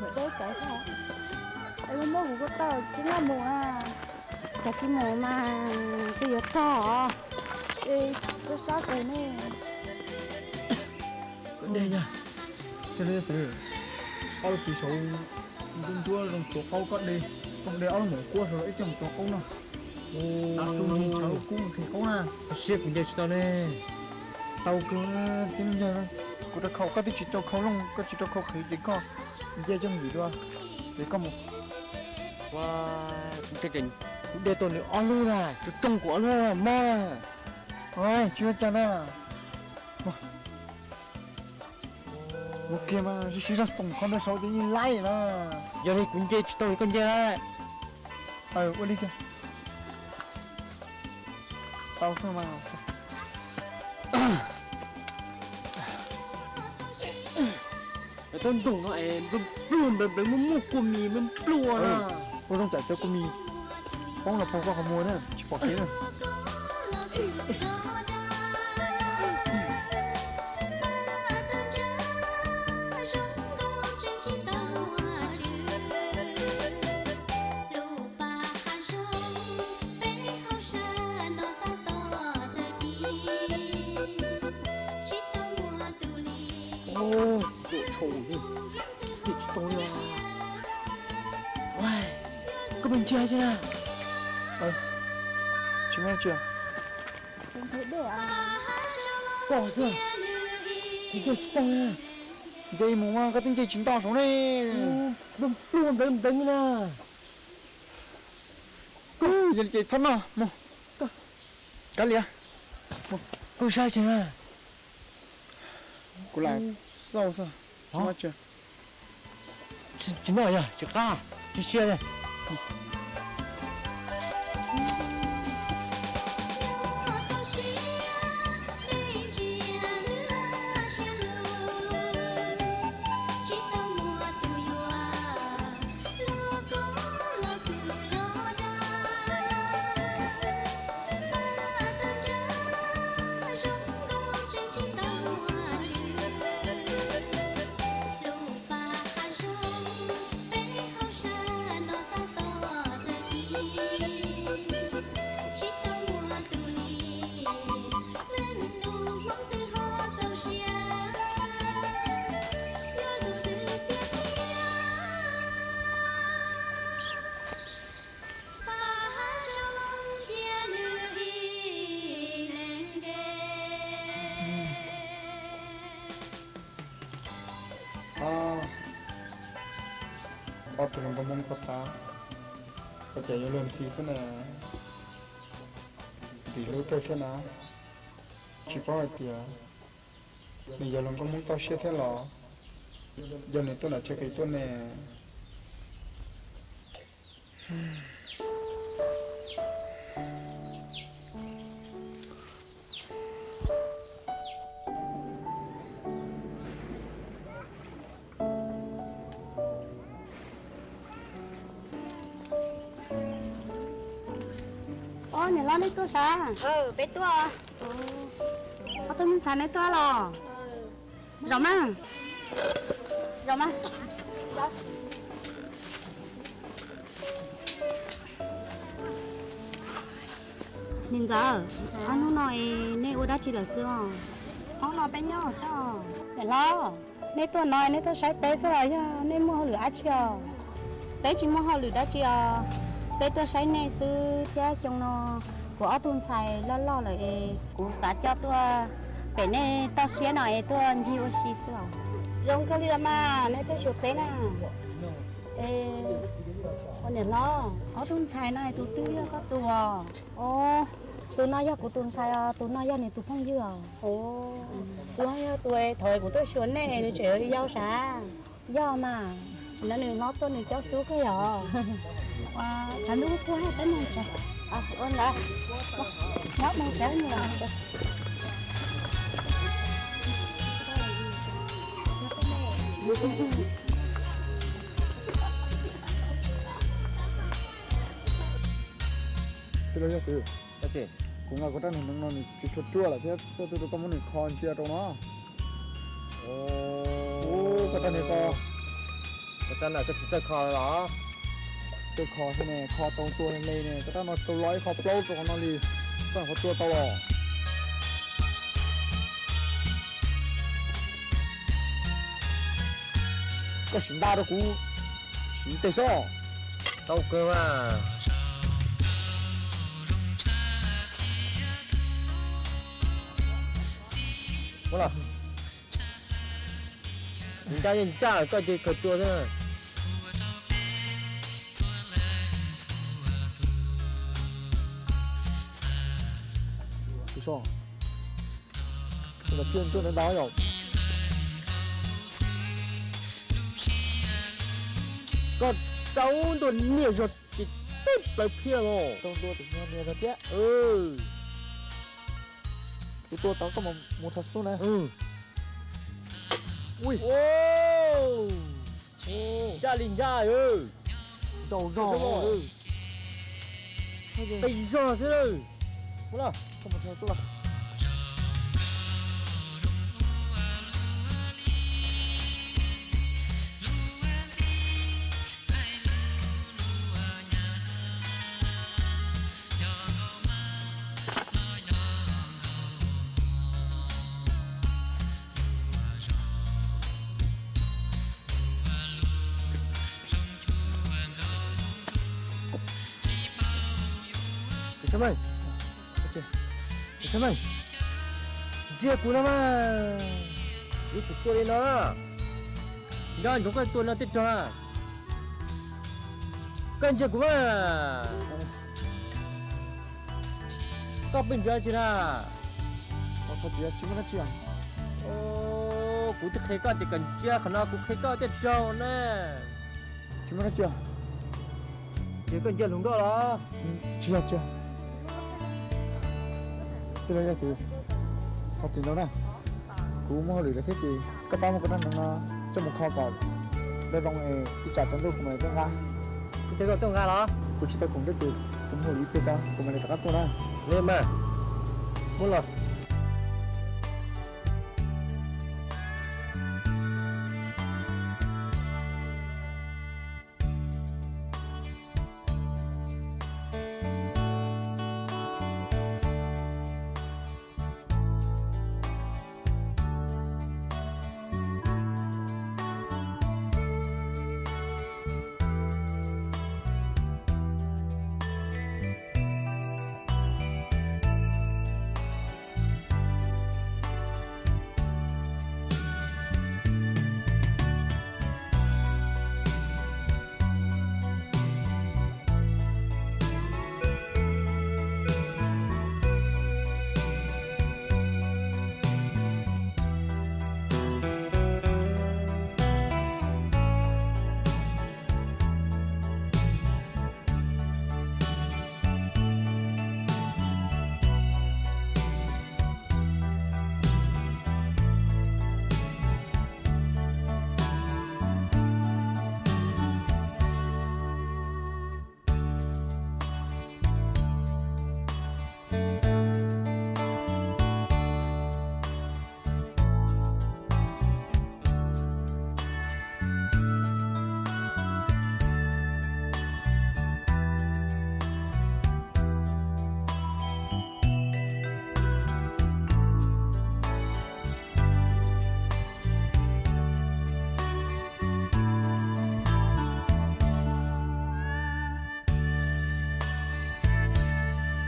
Deb cov es muab muab kuv kuj tau tsis noj mus na. Cov tsis mus mas twb yuav txog os. Es kuv sab kawg ne. Koj de yog, koj de twg? Ob lub tis saud ntuab ntuab zoo tuav qaub, koj de, koj de ob lub maum kuab saud ib co mus tuav qaub no. Tus ntshav kub nqhis qaub na. Siab kuv nce tsis tau ne. Tau kawg tib neeg yawg. Kuv rau khau koj twb tsis rau khau looj, koj tsis rau khau qhwv ces koj nce coj mus yim dua ces koj mus. Kuv de tau nws ob lub na, tsuas tsoo kuv ob lub mog. Tsis ua cas na. Mus kiag mas sib sib zog toom qhov ntawd saud ces yeej laib na. Yog li kuv nce tsis tau li koj nce lawm. Ua li tiag. Tau xwb mas. Lawv tuaj ntoog no es nplooj pluaj nplev nplev muaj muaj kua mis nplooj pluaj na. Ua zoo tsam cov kua mis poob los poob koj qhov muag na, tsis pom kev na. Ua, ruam tshauv li, nce tsis tau li os. Koj puas ntsia tsis na? Tsis muaj tsia. Koj xwb, kuv nce tsis tau li. Nce mus mas koj twb nce tsis nto saud ne. Pluag nplev nplev na. Yog li ces txhob noj mus. Kav liam. Koj saib tsis na. Kuv lam xauj xwb. Tsis noj yog tsis qab, tsis siab li. Ob tug hluas nkauj Hmoob pab tab, ua cas yuav luag ntxhi xwb na. Tim lub kawg thiab na, tsis paub hais tias nws yog hluas nkauj Hmoob toj siab thiab los yog nws tuaj nram chaw kev tuaj ne. Ob niam hlob, nej tuaj sav? Peb tuaj. Ob tug me ntxhais, nej tuaj los? Zaum mas, zaum mas. Niam ntxawm, ob hnub no es nej ua dab tsi lawm xwb os? Hnub no peb nyob xwb os. Niam hlob, nej tuaj no nej tuaj saib peb xwb los yog nej muaj hauj lwm dab tsi os? Peb tsis muaj hauj lwm dab tsi os, peb tuaj saib nej xwb thiab xyoo no kuv ob tug ntxhais loj loj lawm es kuv xav coj tuaj pem nej toj siab no es tuaj ncig ua si xwb os. Zoo kawg li los mas, nej tuaj xyuas peb na. Ua niam hlob, ob tug ntxhais no tus twg yog koj tus os? Tus no yog kuv tus ntxhais os, tus no yog nws tus phooj ywg os. Tus no yog tus thaum kuv tuaj xyuas nej nws tseem yau sav. Yog mas. Nim no nws hlob tuaj nws cob xub kawg yog. Tshav ntuj kuj peb mus tsev. Nyob mus tsev. Kuv nqa kuv rab hneev no nws tsis tshua ruaj lawm thiab, tuaj twb rau koj muab nws kho ntsia rau no. Koj rab hneev ko. Koj tsis txawj kho los? Txawj kho thiab ne, kho tau tua le ne, koj rab no tau los ib qho plaub rau qhov no li, koj qhov tua tau los. Koj sim nta rau kuv, sim tes xwb. Tau kawg mas. Ua los, ncaj yeej ncaj, koj ces khaws tua xwb. Kuv so, kuv los phiaj ntuj nrau yom. Koj rau ntua niaj zog ces tib plaws phiaj los. Rau ntua tim niaj zog thiab. Kuv tua tau koj mus rho xub na. Ui, ncaj li ncaj. Nrau zog, qis zog xwb. Ua los, koj mus rho xub los. Ntsia kuv no mas, yuav tsum tua li no. Nco ntsoov koj tua no tej rog. Koj ntsia kuv mas. Koj pheej ntsia tsi na? Tsis muaj dab tsi. Kuv twb qhia koj tias kom ntsia qhov no, kuv qhia koj tej rog na. Tsis muaj dab tsi. Ces koj ntsia hluas nkauj los? Tsis yog, tsis yog. Tij laug Yaj Tis, thov txim ntau na. Kuv muaj hauj lwm lawm thiab ces koj pab muab kuv rab hneev no coj mus kho kom zoo zoo es ib tsam tsaus ntuj kuv mam li tuaj nqa. Kuv tsis tau koom nrab ces kuv muaj hauj lwm ib pliag tso kuv mam li rov qab tuaj na. Li mas, muab los.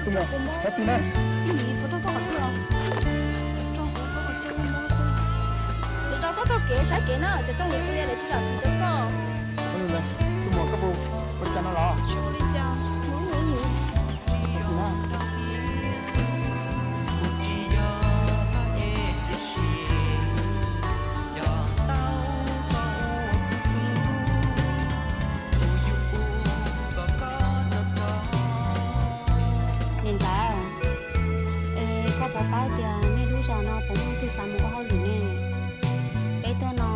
Tus muam, koj tig na. Lawv rau koj taug kev saib kev na, cov rooj lwm tus lawv tsis zam txim rau koj. Tus muam, koj puas ua li cas no los? Niam ntxawm, es koj puas paub tias nej lub zos no puas muaj leej twg xav mus ua hauj lwm ne? Peb tuaj no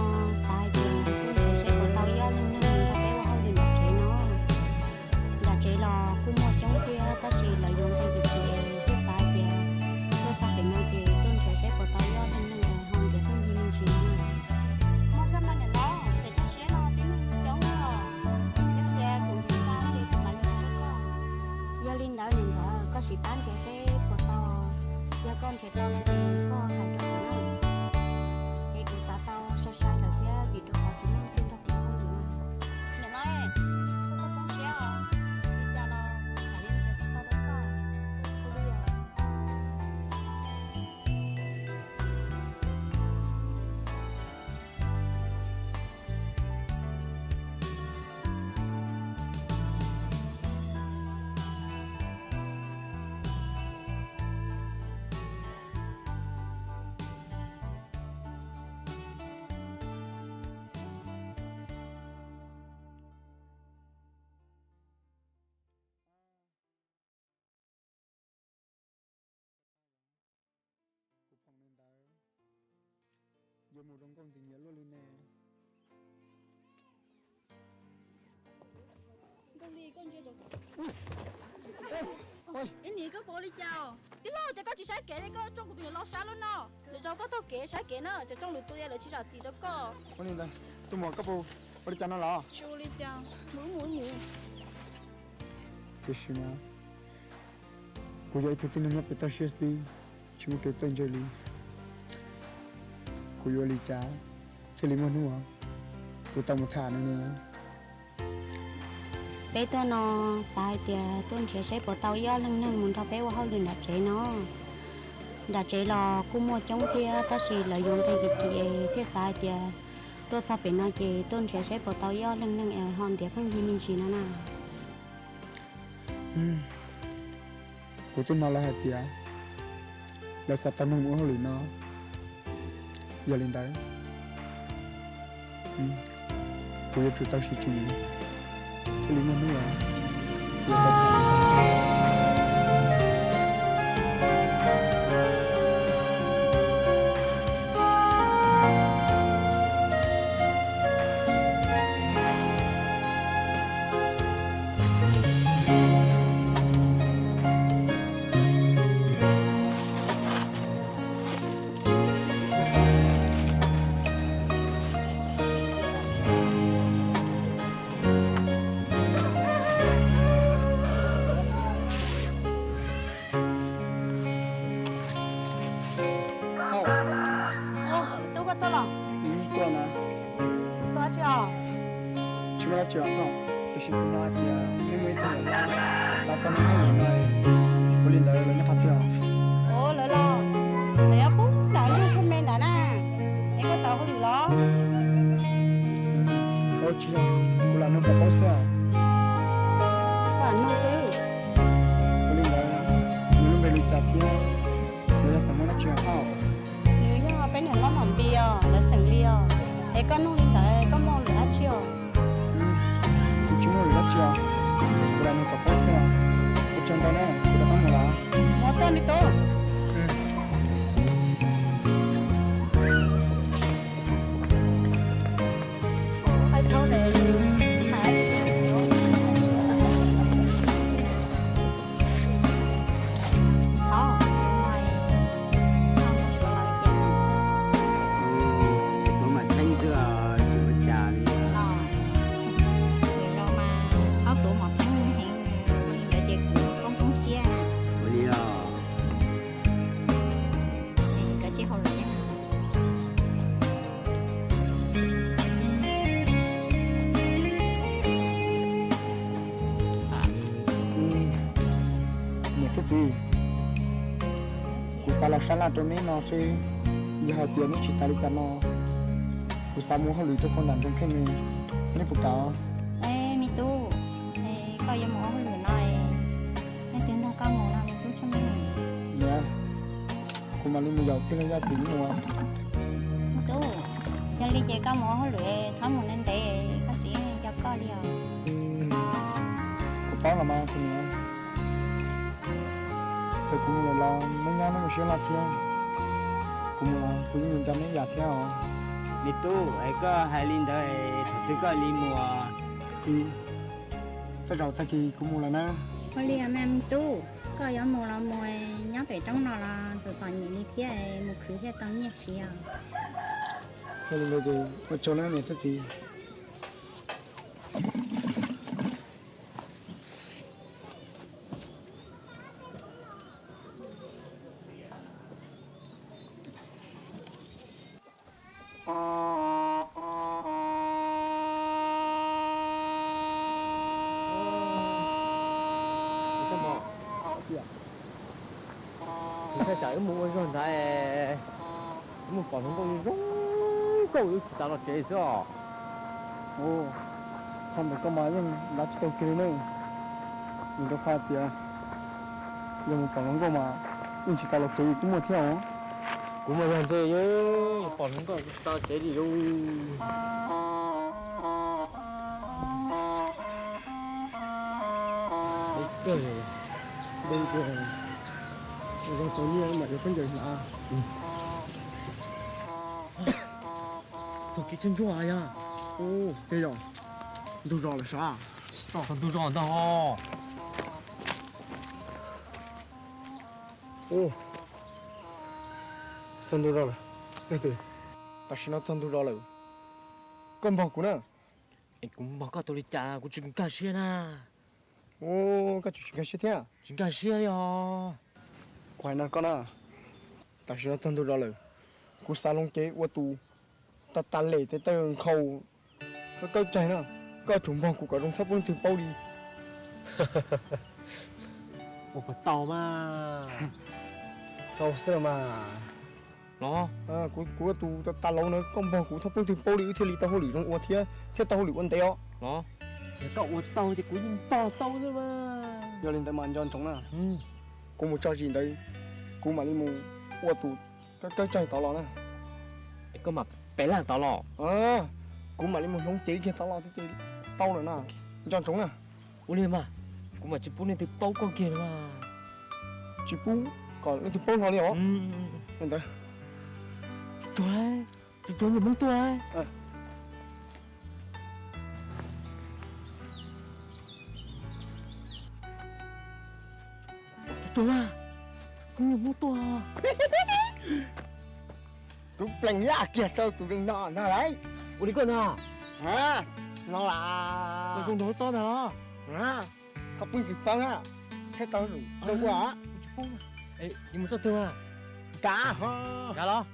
xav hais tias tuaj nrhiav seb puas tau ib ob leeg neeg nrog peb ua hauj lwm nram tsev no. Li ntawd niam ntxawm, koj sim pab nrhiav seb puas tau. Yog koj nrhiav tau lawm ces koj hais rau kuv na. Es kuv xav tau sai sai lawm thiab vim rau qhov tsis muaj leej twg nrog kuv ua hauj lwm na. Niam no, koj txhob poob siab os. Li cas los kuv mam li nrhiav tau rau koj. Kuv pom nws ntawd yuav mus zoo nkauj nti nyiam luaj li ne. Ib niam, koj puas ua li cas? Tij laug, ces koj tsis saib kev li, koj rooj kuv tus niam laus sab lub no. Lwm zaus koj taug kev saib kev na, cov rooj lwm tus lawv tsis zam txim rau koj. Ua li ntawd, tus muam, koj puas ua li cas no los? Tsis ua li cas, mus mus mus. Tiam sis mas kuv yog ib tug tib neeg nyob pem toj siab xwb, tsis muaj kev txawj ntse li. Kuv yuav ua li cas thiaj li muaj hnub kuv tau mus tham nws ne? Peb tuaj no xav hais tias tuaj nrhiav saib puas tau ib ob leeg neeg mus nrog peb ua hauj lwm nram tsev no. Nram tsev los kuj muaj coob thiab tab sis lawv yuav nqi kim kim es thiaj xav hais tias tuaj txog pem no ces tuaj nrhiav saib puas tau ib ob leeg neeg es ho ntiav pheej yig me ntsis no na. Kuv twb hnov lawv hais tias lawv xav tau neeg mus ua hauj lwm no. Yog li ntawd, kuv yuav tsum tau siv tswv yim thiaj li muaj hnub. Tub, koj tuaj los? Tuaj na. Tuaj tsi os? Tsis muaj dab tsi os, tiam sis kuv hnov hais tias nej muaj ib tug niam lab, lab tau neeg hauj lwm no, ua li ntawd lawv nyob qhov twg os? Lawv los, lawv nyob pem nram lub thaj me ntawd na. Es koj xav ua hauj lwm los? Tsis yog, kuv lam nug kom paub xwb. Koj lam nug xwb. Ua li ntawd, nws lub npe li cas thiab nws yog xeem Hmoob dab tsi os? Nws yog peb niam hlob Nom Npi os, lawv xeem Lis os. Es koj nug li ntawd koj muaj hauj lwm dab tsi os? Kuv tsis muaj hauj lwm dab tsi os, kuv lam nug kom paub xwb. Ua tsaug ntau na, kuv rov qab mus lawm. Mus tau, me tub. Tus mas theeb xwb, tsis ua cas li. Lwm zaus mas txhob tuav mom theeb heev, ua li ntawd ces kuv poob poob siab na. Ua li os. Koj tsis hauj lwm thiab. Niam thiab txiv, kuv xav los sab laj rau neb no seb yog hais tias neb tsis xav li cas no, kuv xav mus hauj lwm tuaj kho nram nroog Kheej Me, neb puas kam? Me tub, koj yuav mus ua hauj lwm no, leej twg nrog koj mus no me tub Tsheej Meej? Niam, kuv mam li mus yaum tij laug Yaj Tim mus. Me tub, yog li ces koj mus ua hauj lwm txhob mus ntev ntev, koj txiv yeej nco koj li os. Kuv paub los mas tus niam. Thaum kuv mus lawm los neb nyob neb mus siab loj thiab. Kuv mus los kuv yeej yuav nco neb ib yam thiab os. Me tub, es koj hais li ntawd es thaum twg koj li mus? Tej zaum tag kis kuv mus lawm na. Ua li me tub, koj yuav mus los mus, nyob pem roob no los txom txom nyem li thiab, mus khwv thiaj tau nyiaj siv os. Yog li ntawd ces ua tsaug na niam thiab txiv. Txhob mos, kuv txhais tes wb mus ua zog ntawd, wb mus pom hluas nkauj zoo nkauj wb tsis tas los tsev xwb os. Qhov ntawd koj mas yeej lav tsis tau kiag li ne. Nws rau qhov tias yog mus pom hluas nkauj mas yeej tsis tas los tsev li twb muaj thiab os. Kuv mas yog ntse, pom hluas nkauj kuv tsis tas los tsev li lauj. Zoo tau nyiaj mam yuav khaub ncaws hnav. Txog kev tshaib ntsuag yog. Ua, yog ntug zos lawm sav. Txog ntug zos ntag. Ua, txog ntug zos lawm. Tam sim no txog ntug zos lawm. Koj npog kuv na. Es kuv npog koj tau li cas kuv tsis nkag siab na. Ua, koj tsis nkag siab thiab? Tsis nkag siab li os. Kuv hais no koj na, tam sim no txog ntug zos lawm, kuv xav loo cev ua tus tas tas lem tes taw nkhaus kawb kawb tsaig na, koj tsum npog kuv kom zoo txhob pub leej twg paub li. Ua puas tau mas? Tau xwb los mas. Los, kuv ua tus tas tas laus na, koj npog kuv txhob pub leej twg paub li wb thiaj li tau hauj lwm zoo ua thiab, thiab tau hauj lwm ua ntev os. Los, yog koj ua tau ces kuv yeej npog tau xwb mas. Yog li ntawd mas nco ntsoov na, kuv mus tso zis ntawd, kuv mam li mus ua tus kawb kawb tsaig tod los na. Es koj mam pem laj tod los? Kuv mam li mus hloov cev kiag tod los thiab ces tau lawm na. Nco ntsoov na. Ua li mas, kuv mam tsis pub leej twg paub koj kiag li mas. Tsis pub kom leej twg paub hlo li os. Ntawd, tsuag tsuag, tsuag tsuag, nyias Hmoob tuaj. Tsuag tsuag, nyias Hmoob tuaj. Kuv plees laj kiag rau tus zoo no no lauj. Ua li koj no? No las. Koj zoo nraug tob ntag los? Txhob pub leej twg paub na, thiaj tau zoo ua. Tsis pub. Yuav mus txoj twg mas? Kav, kav los.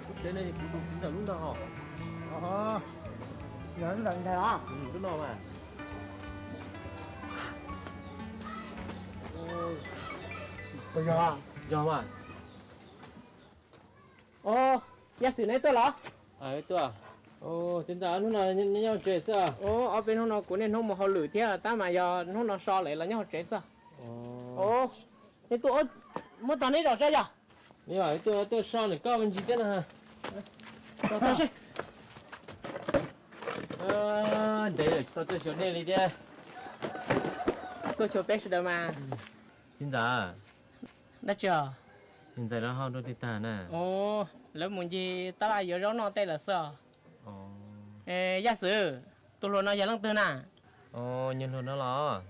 Lub tsev no kuv tus txiv ntxawm lub ntag hos. Yog lub ntawd ntag los? Lub no mas. Puas yog? Yog mas. Os, Yaj Xwm, neb tuaj los? Tuaj. Txiv ntxawm, hnub no nyob hauv tsev xwb? Ob peb hnub no kuv niaj hnub mus hauj lwm thiab tab mas yog hnub no so lawm los nyob hauv tsev xwb. Neb tuaj, muab tog neb zos tso yog. Tuaj, tuaj so ntawm koj me ntsis thiab no. Ntev lawm tsis tau tuaj xyuas nej li thiab. Tuaj xyuas peb sawv daws mas. Txiv ntxawm. Dab tsi os? Txiv ntxawm lawv hau rau twg tag na? Lawv mus ncig tab laj yuav zaub noj tej lawm xwb os. Yaj Xwm, tus hluas no yog leej twg na? Nyuag hluas no los?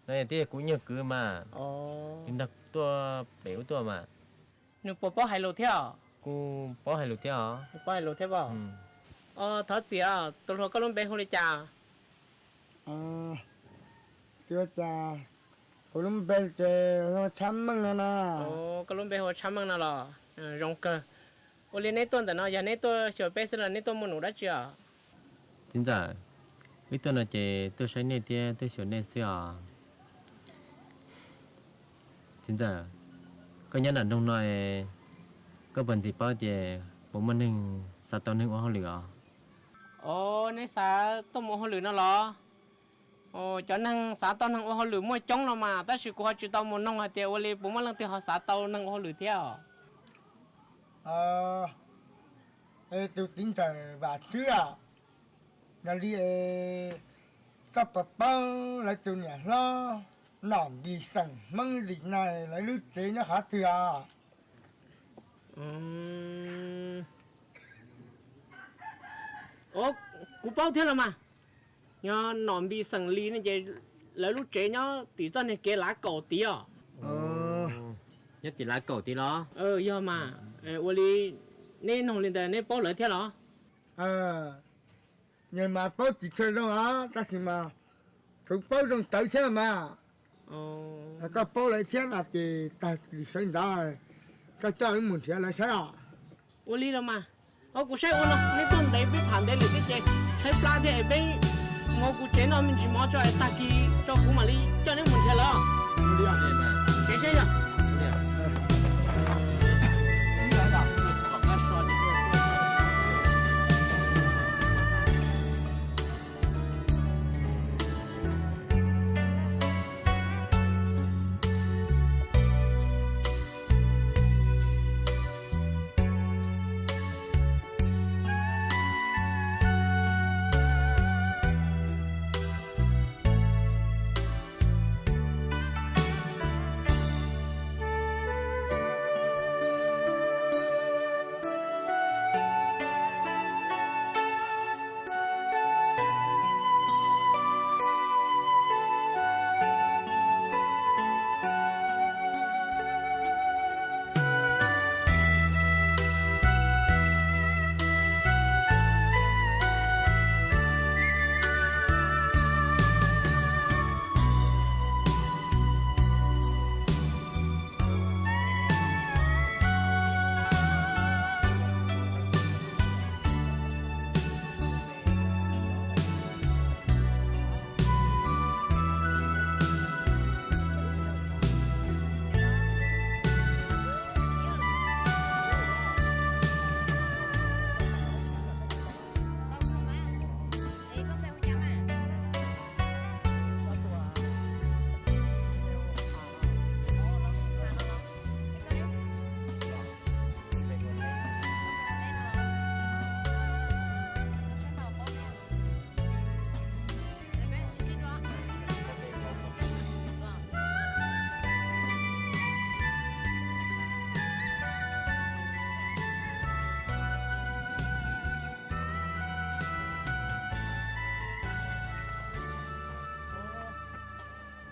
No yog tib yog kuv nyuag kwv mas. Nws nrog tuaj pem ub tuaj mas. Nws puas paub hais lus thiab? Kuj paub hais lus thiab os. Paub hais lus thiab os. Thov txim os, tus hluas koj lub npe hu li cas? Txiv ua cas, kuv lub npe ces hu Tshab Meej no na. Koj lub npe hu Tshab Meej no los? Zoo kawg. Ua li neb tuaj ntawm no yog neb tuaj xyuas peb xwb los neb tuaj muaj num dab tsi os? Txiv ntxawm, wb tuaj no ces tuaj saib nej thiab tuaj xyuas nej xwb os. Txiv ntxawm, koj nyob nram nroog no, koj puas ntxim paub tias puas muaj neeg xav tau neeg ua hauj lwm os? Os, neb xav tuaj mus ua hauj lwm no los? Cov neeg xav tau neeg ua hauj lwm muaj coob no mas, tab sis kuv ho tsis tau mus noog hais tias ua li puas muaj leej twg ho xav tau neeg ua hauj lwm thiab os. Es tus txiv ntxawm Vam Tswb, yog li koj puas paub lawv tus niam hlob Nom Npis xeem Hmoob Lis no lawv lub tsev nyob qhov twg os? Kuv paub thiab los mas. Yog Nom Npis xeem Lis ne ces lawv lub tsev nyob tim txoj niag kev lav kaum tid os. Nyob tim lav kaum tid los? Yog mas, ua li neb noog li ntawd neb paub lawv thiab los? Nws mas paub tsis tshua zoo os, tab sis mas kuv paub zoo tawv thiab mas. Koj paub lawv thiab no ces tag kis sawv ntxov koj coj wb mus nrhiav lawv saib os. Ua li los mas. Os, kuv saib ua no, neb tuaj ntev peb tham ntev lawm thiab ces tshaib plab thiab es peb Muab kuv tsev noj me ntsis mov tso es tag kis tso kuv mam li coj neb mus nrhiav lawv. Tsev seb yog.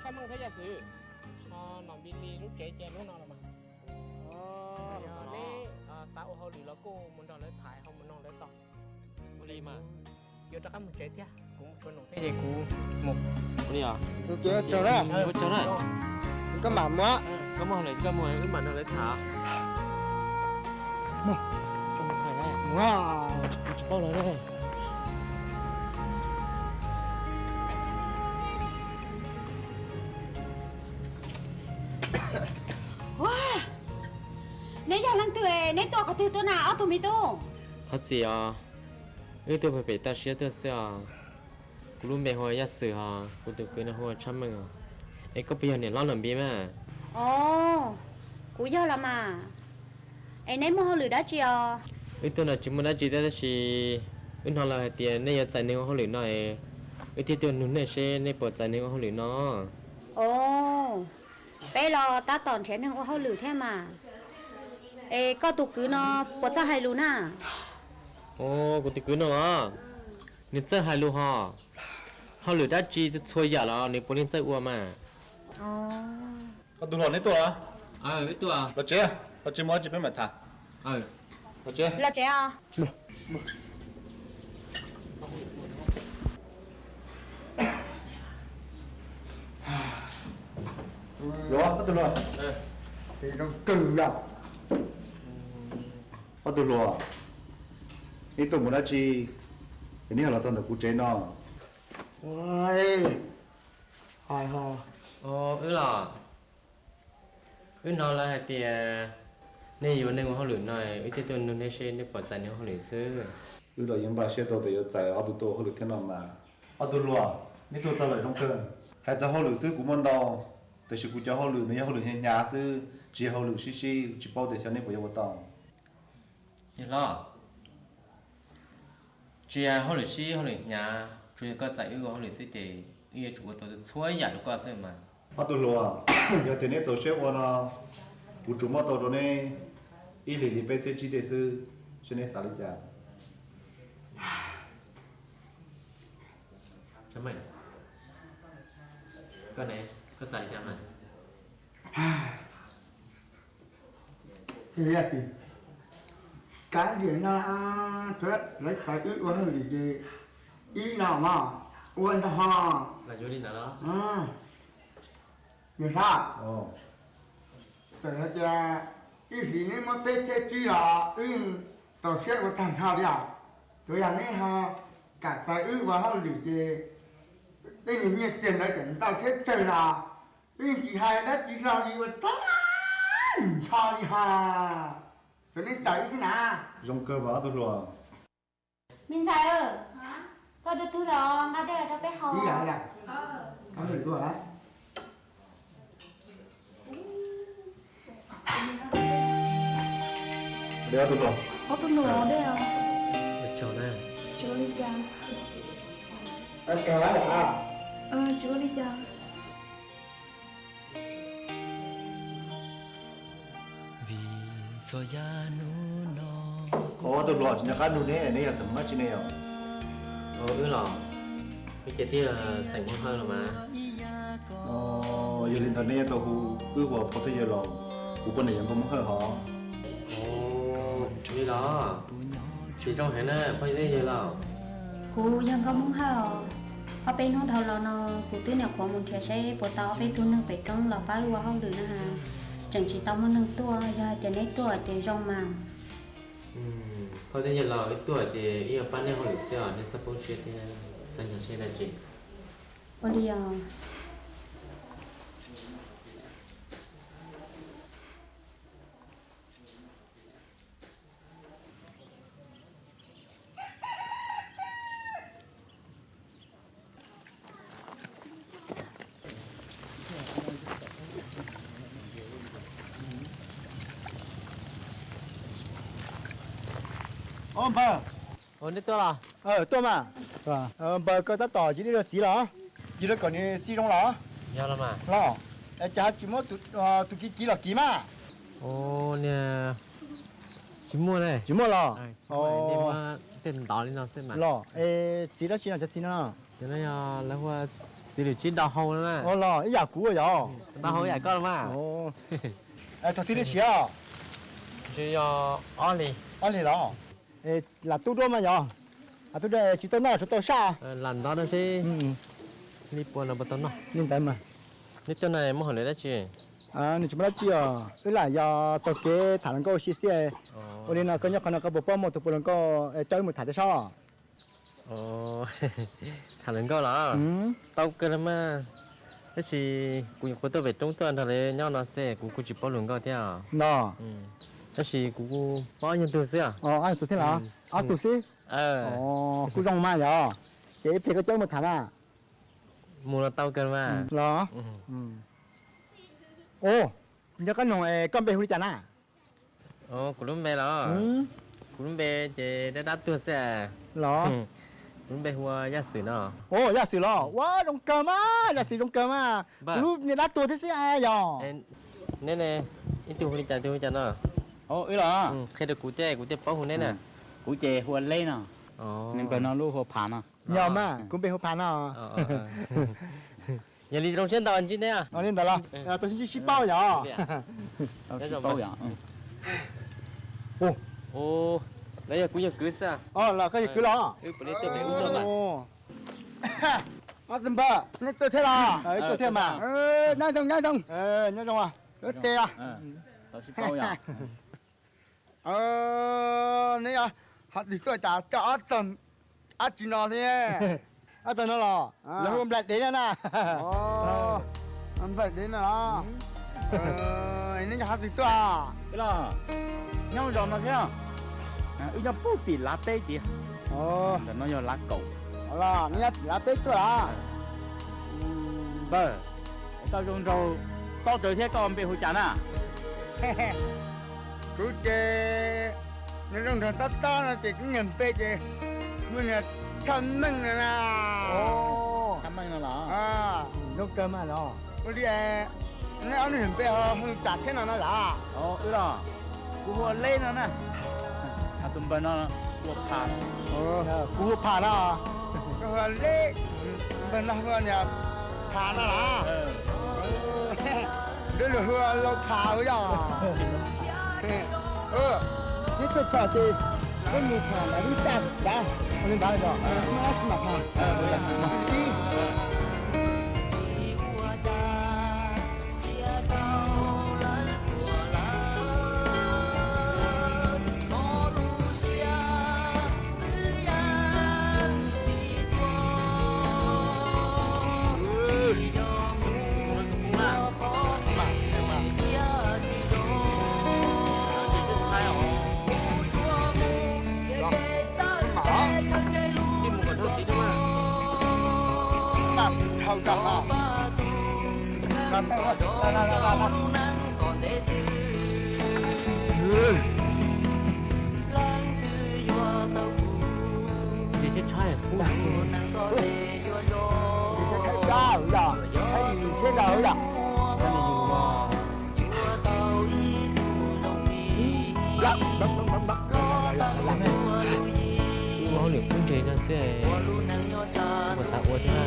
Tshaj meej thiab yog xwb. Nom Npis Lis lub tsev ces lub no los mas. Yog neb xav ua hauj lwm los kuj mus nrog lawv tham ho mus noog lawv tau. Ua li mas, yuav rov qab mus tsev thiab, kuv mus tshuav num thiab ces kuv mus. Ua li os. Tus tsev tsaug na. Ua tsaug na. Koj mam mus. Koj muaj hauj lwm koj mus, wb mam nrog lawv tham. Mus, mus, kuv tsis paub lawv. Neb yog leej twg, neb tuaj qhov twg tuaj na ob tug me tub? Thov txim os, wb tuaj pem pem toj siab tuaj xwb os. Kuv lub npe hu ua Yaj Xwm hos kuv tus kwv no hu ua Tshaj Meej os. Es koj puas yog niam hlob Nom Npis mas? Os, kuv yog los mas. Es neb muaj hauj lwm dab tsi os? Wb tuaj no tsis muaj dab tsi thiab tab sis wb hnov lawv hais tias nej yuav txais neeg ua hauj lwm no es wb thiaj tuaj nug nej seb nej puas txais neeg ua hauj lwm no. Os, peb los tab tom nrhiav neeg ua hauj lwm thiab mas. Es koj tus kwv no puas txawj hais lus na? Os, kuv tus kwv no os, nws txawj hais lus hos. Hauj lwm dab tsi txhua yam los nws puav leej txawj ua mas. Ob tug hluas, neb tuaj los? Los tsev, los tsev mus, tsis peb mam tham. Los tsev. Ob tug hluas, ob tug hluas, neb tuaj mus dab tsi es neb ho los txog ntawm kuv tsev no? Wb los, wb hnov lawv hais tias nej yuav neeg ua hauj lwm no, wb thiaj tuaj nug nej seb nej puas txais neeg ua hauj lwm xwb. Wb los yeej npaj siab tau tias yuav txais ob tug tuaj ua hauj lwm thiab no mas. Ob tug hluas, neb tuaj txog lawm zoo kawg. Hais txog hauj lwm xwb kuv muaj ntau, tiam sis kuv cov hauj lwm nws yog hauj lwm hnyav hnyav xwb, tsis yog hauj lwm sib sib, tsis paub tias xyov neb puas yuav ua tau. Niam hlob, tsis yog hauj lwm sib hauj lwm hnyav, tsuas yog koj txais wb ua hauj lwm xwb ces wb yuav tsum ua tau txhua yam rau koj xwb mas. Ob tug hluas, yog tias neb txaus siab ua no, kuv tsuas muab tau rau neb ib hlis li peb txhiab tsib tej xwb, seb neb xav li cas. Koj ne, koj xav li cas mas? Kav liam no, lawv txais wb ua hauj lwm ces ib no mas ua ntag ho. Niam hlob, txawm hais tias ib hlis neb muab peb txhiab tsib los wb txaus siab ua tag nrho li os. Tsuas yog neb ho kam txais wb ua hauj lwm ces Tej niag nyiaj txiag ntawd tseem ntau thiab tsawg no, peb yeej tsis hais dab tsi hlo li ua tag nrho li ha. Xyov nej tawm ib xwb na. Zoo kawg mas ob tug hluas. Me ntxhais, koj rau tug los nqa dej rau peb haus. Dej ob tug hluas. Ob tug hluas dej os. Tsis ua li cas. Tsis ua li cas. Ob tug hluas tsis nco qab nug ne, neb yog xeem Hmoob dab tsi ne yom? Wb los, wb ces twb yog xeem Hmoob Hawj los mas. Yog li ntawd nej yuav tau hu wb ua phauj thiab yawg laus, kuv poj niam yog nkauj Hmoob Hawj hos. Li los, tsis zoo heev na phauj thiab yawg laus. Kuv yog nkauj Hmoob Hawj os. Ob peb hnub dhau los no kuv twb nyuam qhuav mus nrhiav saib puas tau ob peb tug neeg pem roob los pab wb ua hauj lwm na has, tseem tsis tau muaj neeg tuaj, yog hais tias neb tuaj ces zoo mas. Phauj thiab yawg laus, wb tuaj ces wb yuav pab nej hauj lwm xwb os, nej txhob poob siab thiab txhob nco siab dab tsi. Ua li os. Ob npawg, tuaj mas. Npawg, koj tab tom yug dej rau txiv los? Yug dej kom nws txiv zoo los? Los, cas ho tsis muab tus kiv kiv los kiv mas? Tsis muaj, tsis muaj los? Los, es txiv dab tsi no, cov txiv no? Lawv hu ua txiv lwm tsib do hau na. Los ib yam kuv yom? Do hau ib yam koj los mas. Thaum twg nej siav? Ntshe yog ob hlis. Ob hlis los? Lam tub duab mas yog, lam tub duab tsis tau noj tsuas tau saj. Lam ntov no seb li puas no puas tau noj. Li ntawd mas. Neb tuaj no muaj hauj lwm dab tsi? Nws tsis muaj dab tsi os, wb lam yog taug kev tham hluas nkauj ua si xwb. Ua li no koj nyob qhov no koj puas paub muaj tus puas hluas nkauj coj wb mus tham thiab sob? Tham hluas nkauj los? Tau kawg los mas. Tab sis kuv nyuam qhuav tuaj pem roob tuaj nrog lawv nyob no xwb, kuv kuj tsis paub hluas nkauj thiab os. No. Tab sis kuv kuj paub ob nyuag tug xwb os. Ob nyuag tug thiab los? Ob tug xwb. Kuj zoo mas yog. Ces ib pliag koj coj wb mus tham na. Mus los tau kawg mas. Los? Ua, nco qab noog, koj npe hu li cas na? Kuv lub npe los? Kuv lub npe ces dab dab tuag xwb. Los? Kuv lub npe hu ua Yaj Xwm no. Ua, Yaj Xwm los? Ua, zoo kawg mas, Yaj Xwm zoo kawg mas. Kuv lub niag dab tuag thiab xwb yog. Neb ne, ib tug hu li cas, ib tug hu li cas no? Wb los? Qhia rau kuv thiab kuv thiaj paub hu neb na. Kuv ces hu ua Leb no. Nws npawg no lub hu ua Pham no. Yog mas, kuv npe hu Pham no. Yog li zoo siab ntau ntsib neb. Li ntawd los, tau sib ntsib sib paub yog. Lawv yog kuv yawg kwv xwb. Los koj yawg kwv los? Ob tug npawg, nej tuaj thiab los? Tuaj thiab mas. Nyob zoo, nyob zoo. Nyob zoo. Tau sib paub yog. Neb ho twg tuaj cas coj ob tug dab tsi no thiab? Ob tug no los? Lawv hu nplaim dev no na. Nplaim dev no los? Neb nyob qhov twg tuaj? Nyob zos no thiab. Wb nyob pub tim lav peb tiag. Ntawm no yog lav kaum. Neb nyob tim lav peb tuaj los? Npawg, koj zoo nraug tob rawv thiab, koj npe hu cas na? Kuv ces nws zoo nraug tob tob no ces kuv niag npe ces muaj niag Tshaj Meej no na. Tshaj Meej no los? Zoo kawg mas los. Ua li neb ob niag npe ho hu cas thiab no na los? Wb los? Kuv hu ua Leb no na. Tus npawg no hu ua Pham. Kuv hu ua Pham no. Koj hu ua Leb, npawg no hu ua niag Pham no los? Lub lus hu ua Lau Pham yog. Neb tuaj txog ces peb mus tham ntawm lub caj dav li ntawd, muaj dab tsi mam tham. Ntshe tshaib tshaib pub, ntshe tshaib dab yom, tshaib yus thiab ntag yom. Ua hauj lwm pub ntseg no xwb, puas xav ua thiab na?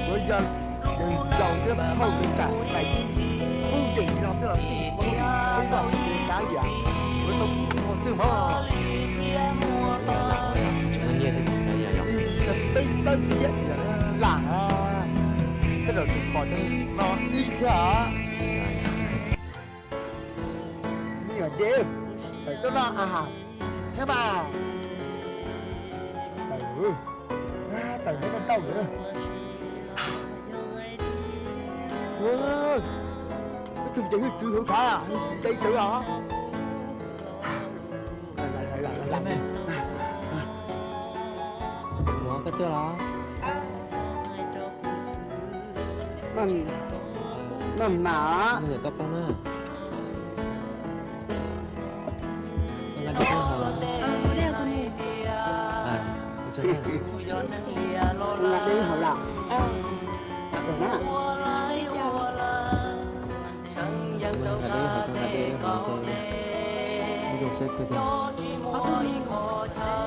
Ua yog yawg laus thiab phauj li kam fais pub ntseg li no xwb los xij, pub ntseg li no xwb li kav liam, yuav tau ua xwb mog. Tsis muaj nyiaj thiab, peb plaub txiab lam, tej zaum tsis pom cov no ib thiab os. Me nyuam dev, tawm tuaj noj a has thiab mas. Tawm, tawm thiab ntau ntawd. Ib tug ces hwj txwv hauv tshav, hwj txwv ntau ntawd os. Mus koj tuaj los? Maj mam. Mus ntawm toj poob na. Nqa dej hauv los? Nqa dej hauv los? Nqa dej hauv, nqa dej hauv, nqa dej hauv, zoo saib kawg thiab. Ob tug,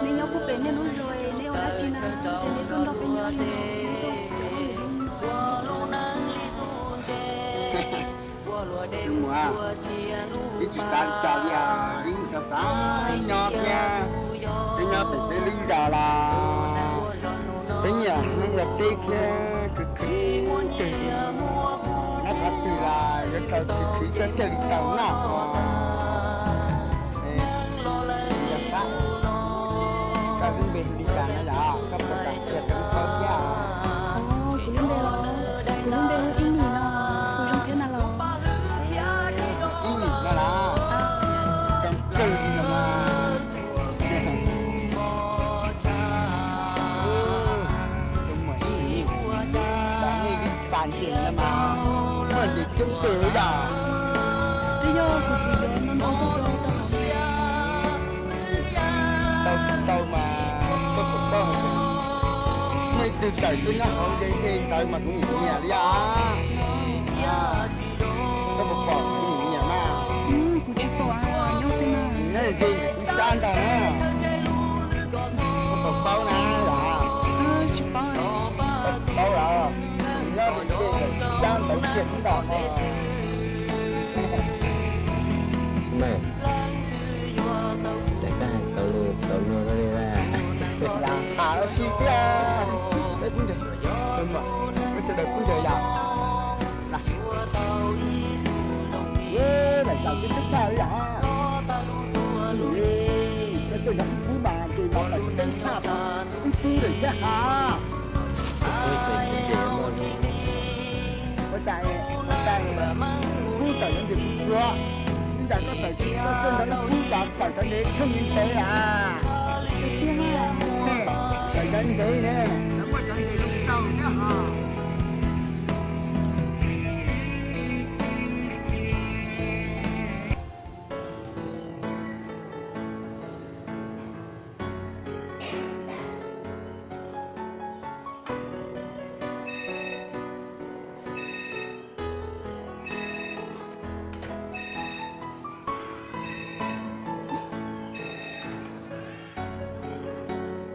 neb nyob puag pem nej lub zos, neb ua dab tsi na? Ntshe neb tuaj nrog peb nyob li no, neb tuaj cov hauj lwm zoo no. Tus muam, wb tsis xav li cas li os, wb xav xav nyob thiab. Peb nyob pem peb lub zos los peb nyiam hmoob ua teb thiab, khwv khwv twg, nyob qhov twg los yuav tau khwv khwv xwb thiaj li tau noj. Yog koj, koj lub npe hu li cas no yom? Koj puas kam qhia rau wb paub thiab? Kuv lub npe los, kuv lub npe hu Ib Nim no, kuv zoo thiab na los? Ib Nim no los? Zoo kawg li no mas. Tus muam Ib Nim, tas nej lub pas ntes no mas muaj ntes coob kawg yom. Twb yog kuv txiv yuav ntau ntau tuaj txog rau hauv. Tau tsis tau mas koj puas paub hais tias muaj ib tug tawm tuaj nyob hauv ntshe ntshe ntawd mas kuv nyiam nyiam li os. Koj puas pom kuv nyiam nyiam mas? Kuv tsis pom, nyob twg na? Nyob ze ntawm kuv sab ntag na. Koj puas paub na los? Tsis paub. Koj tsis paub los? Nyob ze ntawm kuv sab ntawd kiag xwb ntag. Tsis meej, cas koj hais tau lus txaus luag luaj li na. Tham los sis xwb, peb pub ntseg, peb sawv daws pub ntseg yom. Daim tawv twb tag li yom. Koj tej no ib pub mas ces mas daim tawv twb tag, ib pub lawm thiab ha. Ua cas, ua cas pub tawm no ces kuv tuag, ib yam koj tawm, koj tej no ib pub cas tawm cov ntev tsheej li ntev a. Tawm cov ntev ne, muaj cov ntev zoo tau thiab ha.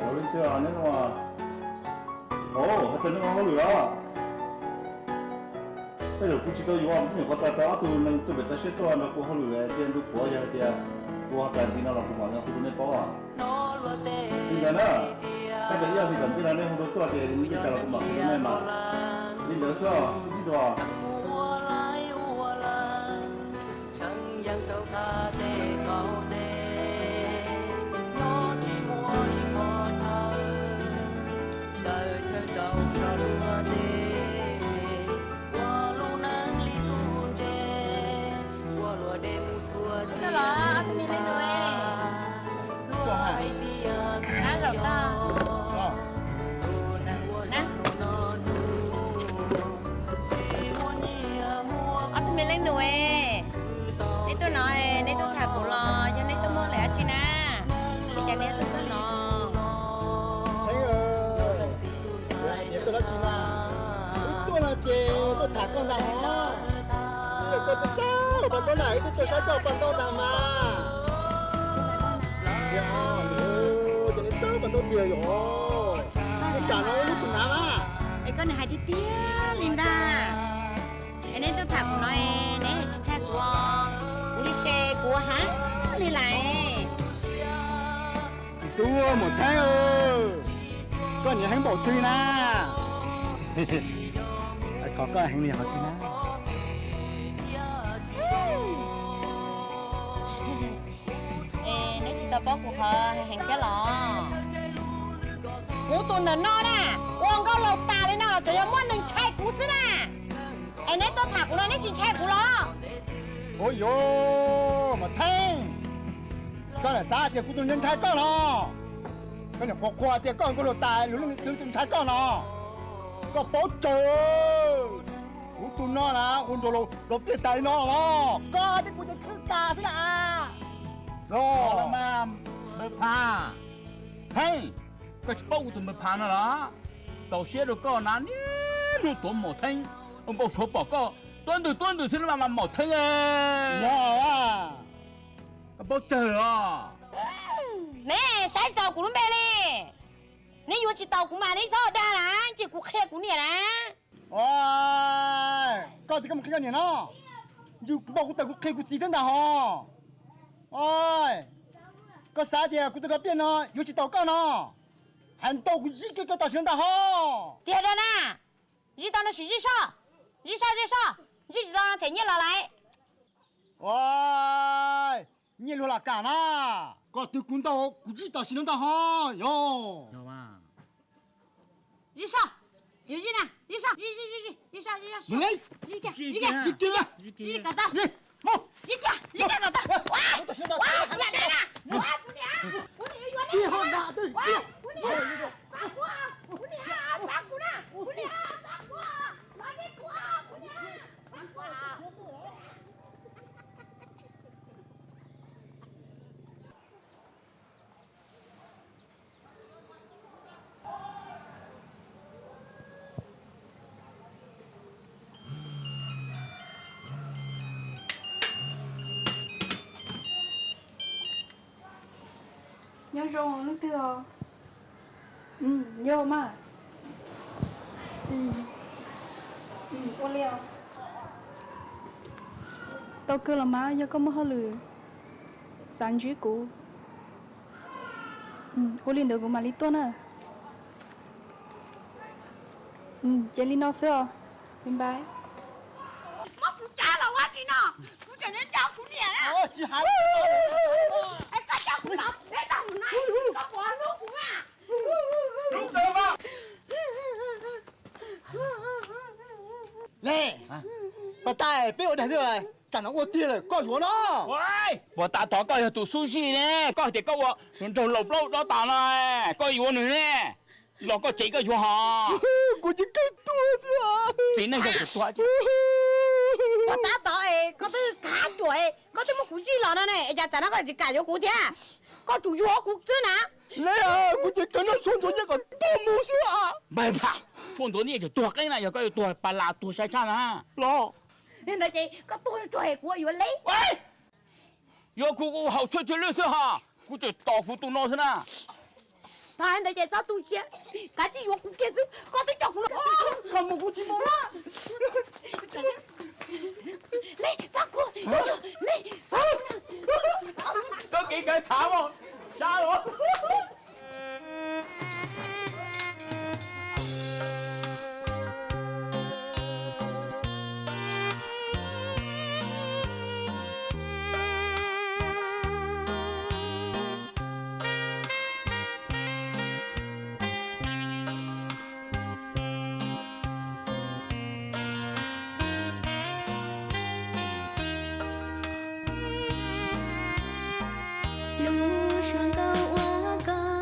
Ua li cas neb no, hauv, hais tias neb ua hauj lwm los? Tej zaum kuv tsis tau yuav, kuv nyuam qhuav txais tau ob tug neeg tuaj pem toj siab tuaj nrog kuv hauj lwm tias ntu puav, yog hais tias kuv ho txais ntxiv no los kuv mam li hu rau nej paub. Li ntawd na, koj tias ib ob hlis tom ntej no nej hu rau tuaj ces li cas los kuv mam qhia rau nej mas. Li ntawd xwb os, sib ntsib dua. Tuaj los, tus me li tus e. Tuaj ha. Nab zaum tag. Los. Koj txawj txawj pas ntaub na, ib tug tuaj saib koj pas ntaub ntag mas. Ces nws txawj pas ntaub tiag yom. Nej kam no ib lub kuv hnav mas. Es koj nws hais tiag tiag li ntag. Es neb tuaj tham kuv no, neb tsis ntshai kuv, kuv li se kuv heev li lawm. Tub Maum Theeb, koj niam heev npaum twg na? Kho koj heev li hov twg na? Es neb tsis tau paub kuv qhov heev thiab los? Kuv tus ntawm no na, ua nkauj laus tas li no los tseem yog muaj neeg ntshai kuv xwb na. Es neb tuaj tham kuv no neb tsis ntshai kuv los? Ua yuav Maum Theeb, koj lam xav tias kuv tus ntshai ntshai koj no. Koj niam qhuas qhuas tias koj nkauj laus tas luag leej twg ntshai koj no. Koj paub tsawg, kuv tus no na ua nraug laus pliaj tas li no los koj thiab kuv ces khwb kas xwb na. Los mas, Npawg Phaj, Theeb, koj tsis paub kuv tus Npawg Phaj no los? Txaus siab rau koj na, niaj hnub tuav Maum Theeb, npau suav pom koj tuab ntwg tuab ntwg xwb mas Maum Theeb. Yog, koj paub tsawg os. Neb saib tsis taus kuv lub npe li. Neb yuav tsis tau kuv mas neb txhob dag na, cia kuv qhia kuv niam na. Koj tias koj mus qhia koj niam no, yus npau kuv tawm kuv qhia kuv txiv thiab ntag hos. Koj xav tias kuv tus dab pliaj no yuav tsis tau koj no, hais ntau kuv zij kiag koj tam sim no ntag hos. Tiag dag na, zij tau no sim zij soj, zij soj zij soj, zij tsis tau no them nyiaj los lawm. Nyiaj luag lam kam na, koj twv kuv ntau kuv zij tam sim no ntag hos yog. Zij soj, yus zij na, zij soj, zij zij zij zij soj, zij soj, zij kiag, zij kiag, zij kiag kom tau, zij kiag, zij kiag kom tau. Ua, ua, kuv niam, kuv niam yuav neb, ua, kuv niam, pab kuv, kuv niam, pab kuv na, kuv niam, pab kuv, los neb kuv, kuv niam, pab kuv. Nyob zoo leej twg os? Yog mas. Ua li os. Tau kawg los mas, yog koj muaj hauj lwm xav ntsib kuv, ua li ntawd kuv mam li tuaj na. Ces li no xwb os. Bye bye. Muab kuv cab los ua tsi no, kuv tseem nyob nco kuv niam na. Es koj coj kuv los, neb tau mus na, koj puas hlub kuv mas? Le, pas tas peb ua dag xwb, tsam no ua tiag lawm koj yuav no. Puas tas tod koj yog tus xub zij ne, koj hais tias koj ua nraug laus plaub dob tas no, koj yuav nws ne, los koj cev koj yuav hos. Kuv ces kawg tuag xwb. Txiv neej yog tus tuag. Puas tas tod koj twb kav ruam, koj twb muab kuv zij los no ne, es cas tsam no koj tsis kam yuav kuv thiab? Koj tsum yuav kuv xwb na. Le, kuv ces kawg noj txhua ntxuav nyiaj kom tuag mus xwb. Npawg Phaj, txhua ntxuav nyiaj ces tuag qeeb na, yog koj yuav tuag pas las tuag sai tshaj na. Los ntawd ces koj tuag tsuag kuv yuav le. Yuav kuv kuv haus tshuaj tsw lwj xwb hos, kuv tseem tos kuv tus no xwb na. Thaum ntawd ces txhob tu siab, kav tsij yuav kuv kiag xwb, koj twb coj kuv los. Koj mus kuv tsis mus na. Le, pab kuv, le, pab kuv na. Koj kev kawg tham mas sab los. Lub suab nkauj uas koj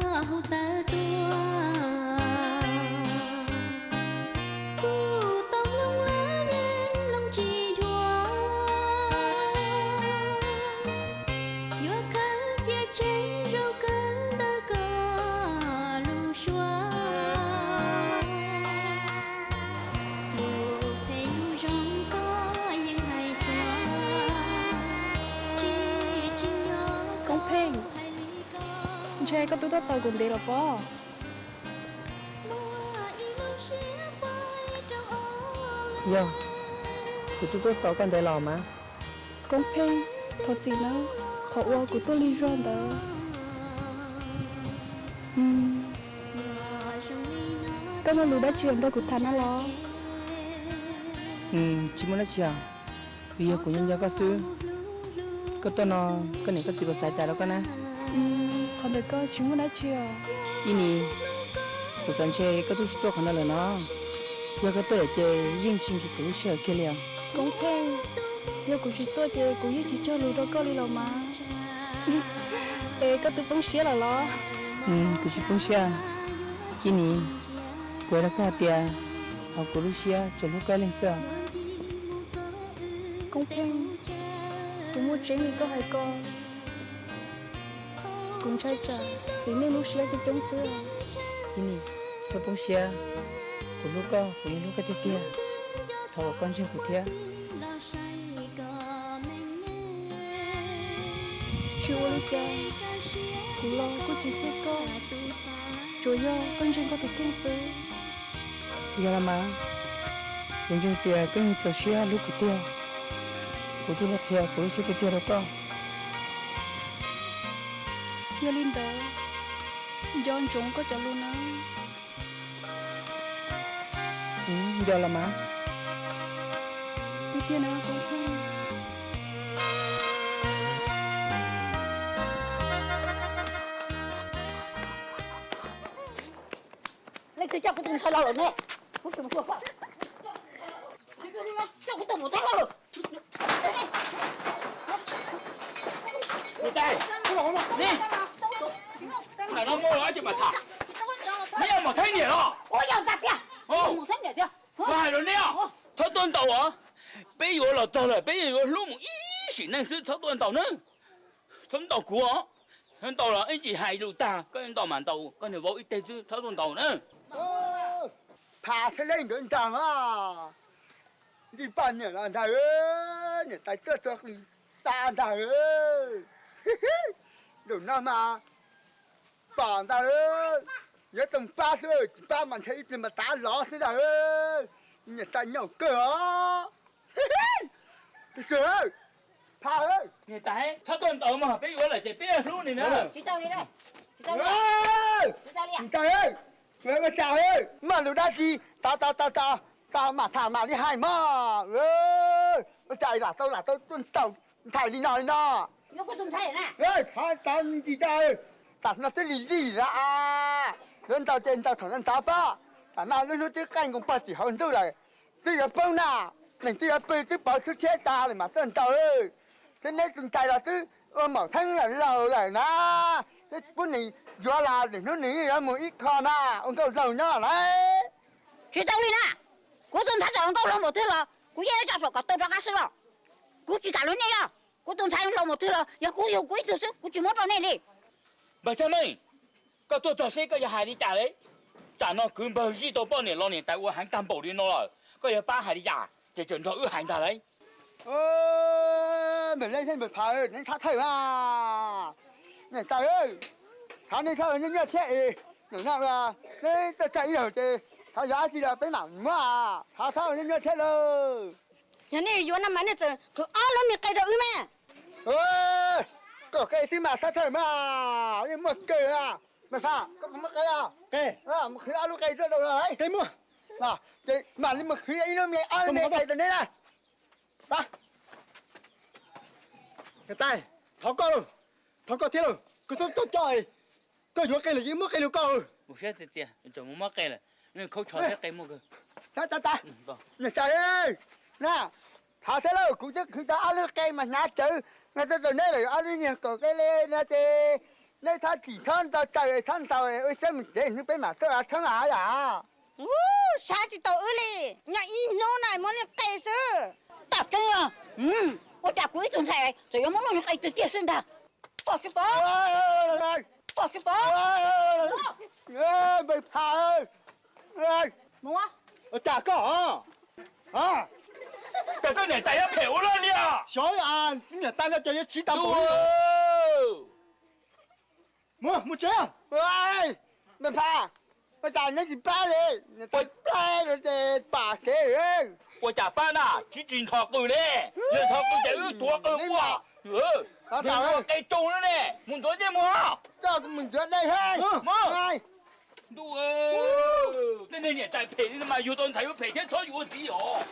Koj twb tuaj tos kuv ntev los pob? Yog, kuv twb tuaj tos koj ntev los mas. Koob Pheej, thov txim nawb, qhov uas kuv tuaj lig zog ntawd. Koj muaj lus dab tsi los nrog kuv tham na los? Tsis muaj dab tsi os, vim yog kuv nco nco koj xwb. Koj tuaj no, koj niam koj txiv puas xav cas rau koj na? Qhov ntawm koj tsis muaj dab tsi os. Ib Nis, kuv xav ntshe koj twb tsis tuaj qhov no lawm no. Yog koj tuaj lawm ces yeej tsis nkim kuv lub sij hawm kiag li os. Koob Pheej, yog kuv tsis tuaj ces kuv yeej tsis cog lus rau koj li los mas. Es koj twb poob siab lawm los? Kuv tsis poob siab. Ib Nis, kuv hais rau koj hais tias, hauv kuv lub siab tsuas hlub koj ib leeg xwb. Koob Pheej, kuv muaj tseeb li koj hais ko. Kuv ntshai tsam txiv neej lub siab coob coob xwb. Ib Nis, txhob poob siab, kuv hlub koj, kuv yeej hlub koj tiag tiag. Thov kom koj ntseeg kuv thiab. Tsis ua li cas, kuv los kuj tsis xyuas koj, tsuas yog koj ntseeg koj tus kheej xwb. Yog los mas, kuv ntseeg tias koj yeej txaus siab hlub kuv tiag, kuv thiaj li qhia kuv lub siab tiag tiag rau koj. Yog li ntawd, nco ntsoov koj cov lus na. Nco los mas. Tiag tiag na. Leej twg coj kuv tus ntxhais los lawm ne? Coj kuv tus ntxhais los lawm. Tham no muaj los tsis mam tham. Neb yog Maum Thaib niam los? Koj hais rau neb os, txhob tuaj ntaus os. Peb yuav los txog lawm, peb yuav hlub mus ib sim neej xwb, txhob tuaj ntaus na. Txhob ntaus kuv os. Txhob ntaus los ib tsam hais lus tag koj ntaus mas ntaus koj niag vauv ib teg xwb, txhob tuaj ntaus na. Tham thiaj li nkawd ntag, ntsib poj niam los ntag, niam tais tuaj txog qis xa ntag. Zaum no mas pom ntag, yuav too pab xwb, tsis pab mas ntshe ib tug mas tav lov xwb ntag. Niam tais nyaum kawg os. Niam tais, txhob tuaj ntaus mog, peb yuav lawm ces peb hlub ni na. Niam tais, ua cas, maj lus dab tsi, tas tas tas tas, mam tham mam li hais mog. Ua cas lam tau lam tau tuaj ntaus ntxhais li no li no. Tov ntsis tas, tam sim no twb lig lig lawm, yuav ntaus ces ntaus thaum no ntxov pob, tam no lub hnub twb qaij nkoos pog tim hauv ntuj lawm, twb yuav poob na, neeg twb yuav pw twb pauv xub tshiab tas lawm mas tuaj ntaus. Thiab neb tus ntxhais los twb ua maum theeb lawm laus lawm na, twb pub neeg yuav los lwm hnub nws yeej yuav mus ib qho na, ua nkauj laug nyob lawm. Tsis tau li na, kuv tus ntxhais txawm ua nkauj laug npaum twg los kuv yeej yuav coj saum kom tau rov qab xwb los. Kuv tsis kam lub nej los, kuv tus ntxhais laus npaum twg los yog kuv yug kuv ib tug xwb, kuv tsis muab rau nej li. Npawg Txaj Meej, koj tuaj txog seb koj yuav hais li cas li? Tsam no kwv npawg zij tau poj niam los niam tais ua heev tag npaum li no lawm, koj yuav pab hais li cas ces tseem nrog wb hais ntag lauj. Npawg Leej thiab npawg Phav, neb txhob thawj mas. Niam tais, thov neb txhob ua nyuaj nyuaj thiab es, neb tuaj txog ib zaug ces thov yog dab tsi los peb mam muab, thov txhob ua nyuaj nyuaj thiab lauj. Yog nej yuav no mas nej txawm qhwv ob lub me qe rau wb mas. Kom qe xwb mas txhob thawj mas, yeej muaj kawg. Mej Phav, koj puas muaj qe os? Qe, mus qhwv ob lub qe tuaj rau no. Qe muaj. Ces mam li mus qhwv ib lub me ob lub me qe rau neb na. Niam tais, thov koj lauj, thov koj thiab lauj, koj txhob tuaj coj, koj yuav qe los yeej muab qe rau koj. Mus siab txias txias, tseem mus muab qe lawm, khaub tsho thiab qe muaj kawg. Niam tais, na, thov thiab lauj, kuv twb qhwv tau ob lub qe mas hnav tsawv no tuaj rau neb lawm, ob lub niag kaum qe li no ces neb txhob tsim txhob nto taws txhob ntaus, ua siab mus tsev hnub peb mam tuaj tshoob av yom. Saib tsis taus wb li, nyob ib hnub no muab nej qe xwb. Tom tseeb os, ua cas kuv ib tug ntxhais txawm yuav muab lub niag qe tiag tiag xwb ntag. Pog tsis pom, pog tsis pom. Npawg Phav, ua cas koj, cas koj niam tais yuav phem ua luaj li os? Xyov, niam tais no ces yuav tsiv tas npaum li. Mus, mus tsev. Ua cas neb tsis pab li? Pab los ces pam kev. Ua cas pab na, tsis tsis ntho qws li. Yog ntho qws ces wb tuav qws ua. Qe tsoo na ne, mus ntxuav dej mus. Coj kuv mus ntxuav dej. Ntuj, nej niam tais phem li mas yug tau ntxhais yuav phem thiab txhob yuav ua txiv os.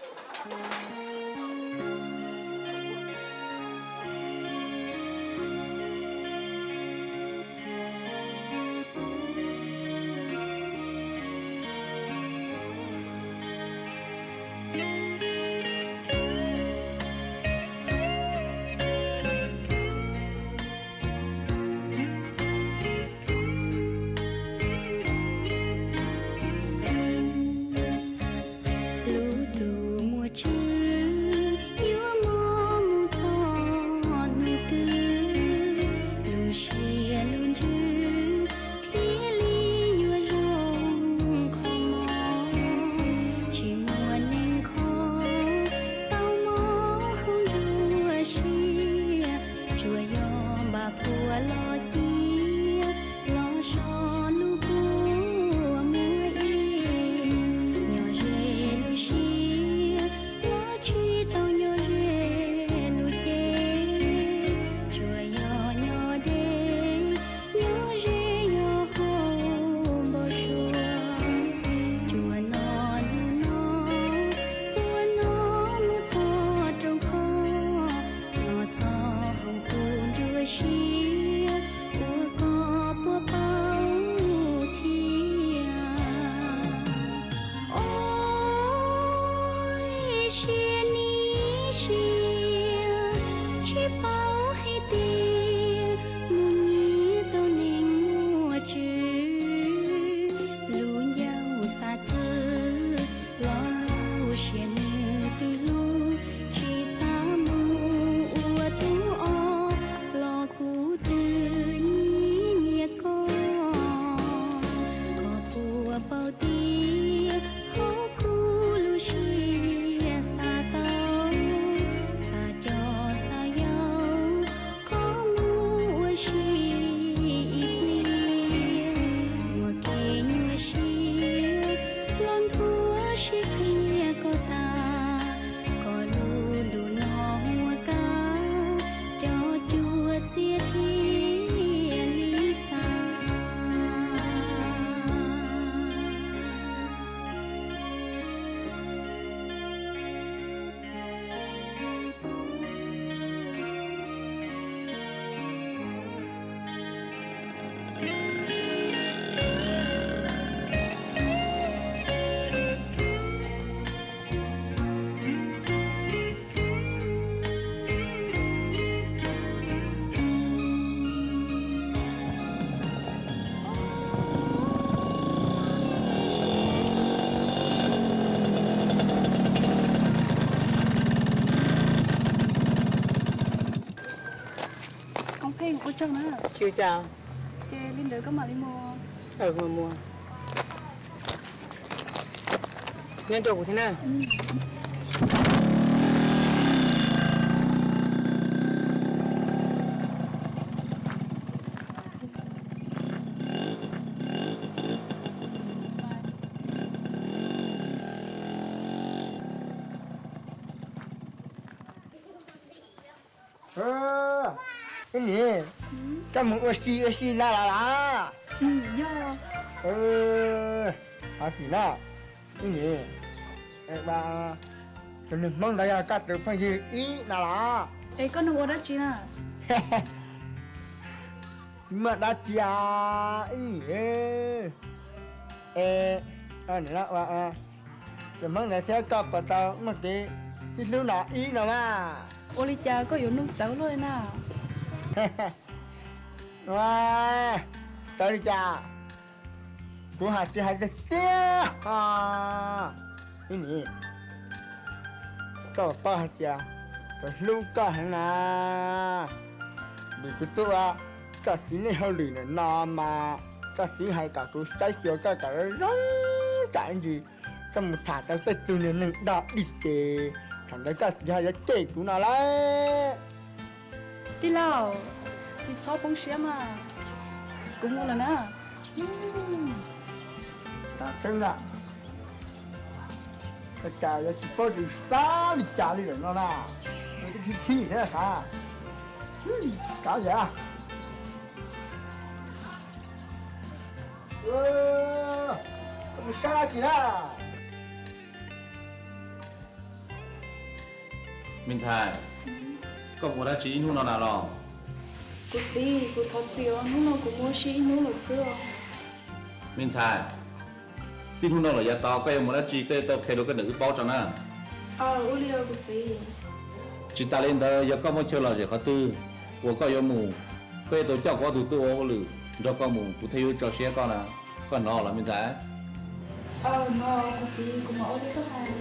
Lub ntuj muaj tswv yuav mob mus txog hnub twg, lub siab lub ntsws thiaj li yuav zoo qhov mov. Tsis muaj neeg kho tau mob hauv nruab siab, tsuas yog npaj phuam los cia los so hnub puas muab ib. Nyob ze lub siab los tsis tau nyob ze lub cev, tsuas yog nyob deb nyob ze yog hauv npau suav. Cua no hnub no, ua no mus txog rooj koj, no txog hauv kuv nruab siab, ua koj puas paub thiab. Oj, siab nim siab, tsis paub hais tias mus nyiag tau neeg muaj tswv. Lub ncauj xav txwv los lub siab nws twb hlub, tsis xav mus ua tub os los kuv twb nyiam nyiam koj. Koj puas paub tias hauv kuv lub siab xav tau, xav coj xav yau koj mus ua si ib pliag. Muaj kev nyuaj siab los nthuav sib qhia koj tas, koj lub ntuj no muaj kab, cov cuab txiaj thiaj li xa. Koob Pheej, ua tsaug na. Tsis ua cas. Ces li ntawd koj mam li mus. Nyob nrog kuv thiab na. Ib nim, koj mus ua si ua si no los? Yog. Hov tim no, ib nim, tus neeg Hmoob ntawd yog koj tus phooj ywg ib no los? Es koj nug ua dab tsi na? Muaj dab tsi os ib nim? Es, tus Hmoob ntawd thiab koj puas tau muaj kev sib hlub no ib no mas? Ua li cas koj yuav nug txawv luaj li na? Txawv li cas? Kuv hais tsis hais tiag tiag. Ib nim, koj puas paub hais tias kuv hlub koj heev na. Vim kuv twb ua koj txiv neej hauj lwm ntawm no mas koj txiv hais kom kuv saib xyuas koj kom zoo tsam ntsis koj mus tham tau tej tug niag neeg dog dig ces thaum ntawd koj txiv ho yuav cem kuv no lauj. Tij laug, tsis txhob poob siab mas. Kuv mus lawm na. Tam tseeb na, ua cas yuav tsis paub tsis xav li cas li lawm no na. Twb khib khib thiab sav. Kav liam. Koj mus sab dab tsi na? Me ntxhais, koj mus dab tsi ib hnub no na los? Kuv txiv, kuv thov txim os, hnub no kuv mus ua si ib hnub lawm xwb os. Me ntxhais, txij hnub no los yav tod koj yuav mus dab tsi koj yuav tau qhia rau koj niam wb paub tso na. Ua li os kuv txiv. Tsis tas li ntawd yog koj muaj chaw lom zem qhov twg uas koj yuav mus, koj yuav tau coj kuv ob tug tuaj ua hauj lwm nrog koj mus, kuv thiaj yuav tso siab koj na. Koj hnov los me ntxhais? Hnov kuv txiv, kuv mam ua li koj hais.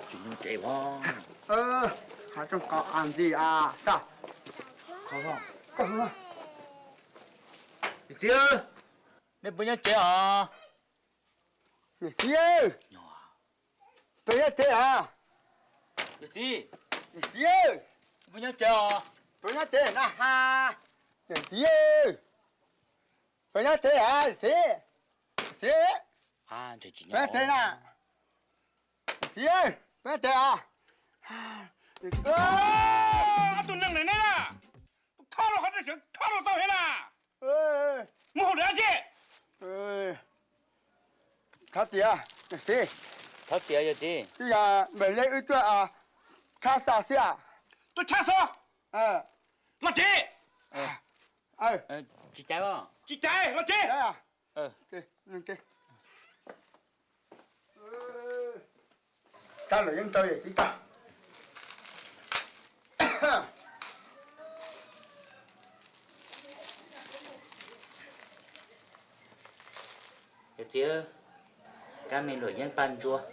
Tsis nyob tsev os. Hais tsooj qos as ntxi as tag. Txiv, nej puas nyob tsev os? Niam txiv, puas nyob tsev os? Niam txiv, niam txiv, puas nyob tsev os? Puas nyob tsev na has? Niam txiv, puas nyob tsev os? Niam txiv, niam txiv, puas nyob tsev na? Niam txiv, puas nyob tsev os? Tus neeg lawm ne na, tus khob rau qhov tseem khob rau tau thiab na. Muaj hauj lwm dab tsi? Thov txim, niam txiv. Thov txim yawm txiv. Twb yog mam li wb tuaj tshab xov xwb. Tuaj tshab xov? Los tsev. Tsis caiv, tsis caiv, los tsev. Tshab los yeej rau yawm txiv tag. Yawm txiv, kab me luam yeeb paj ntsuab.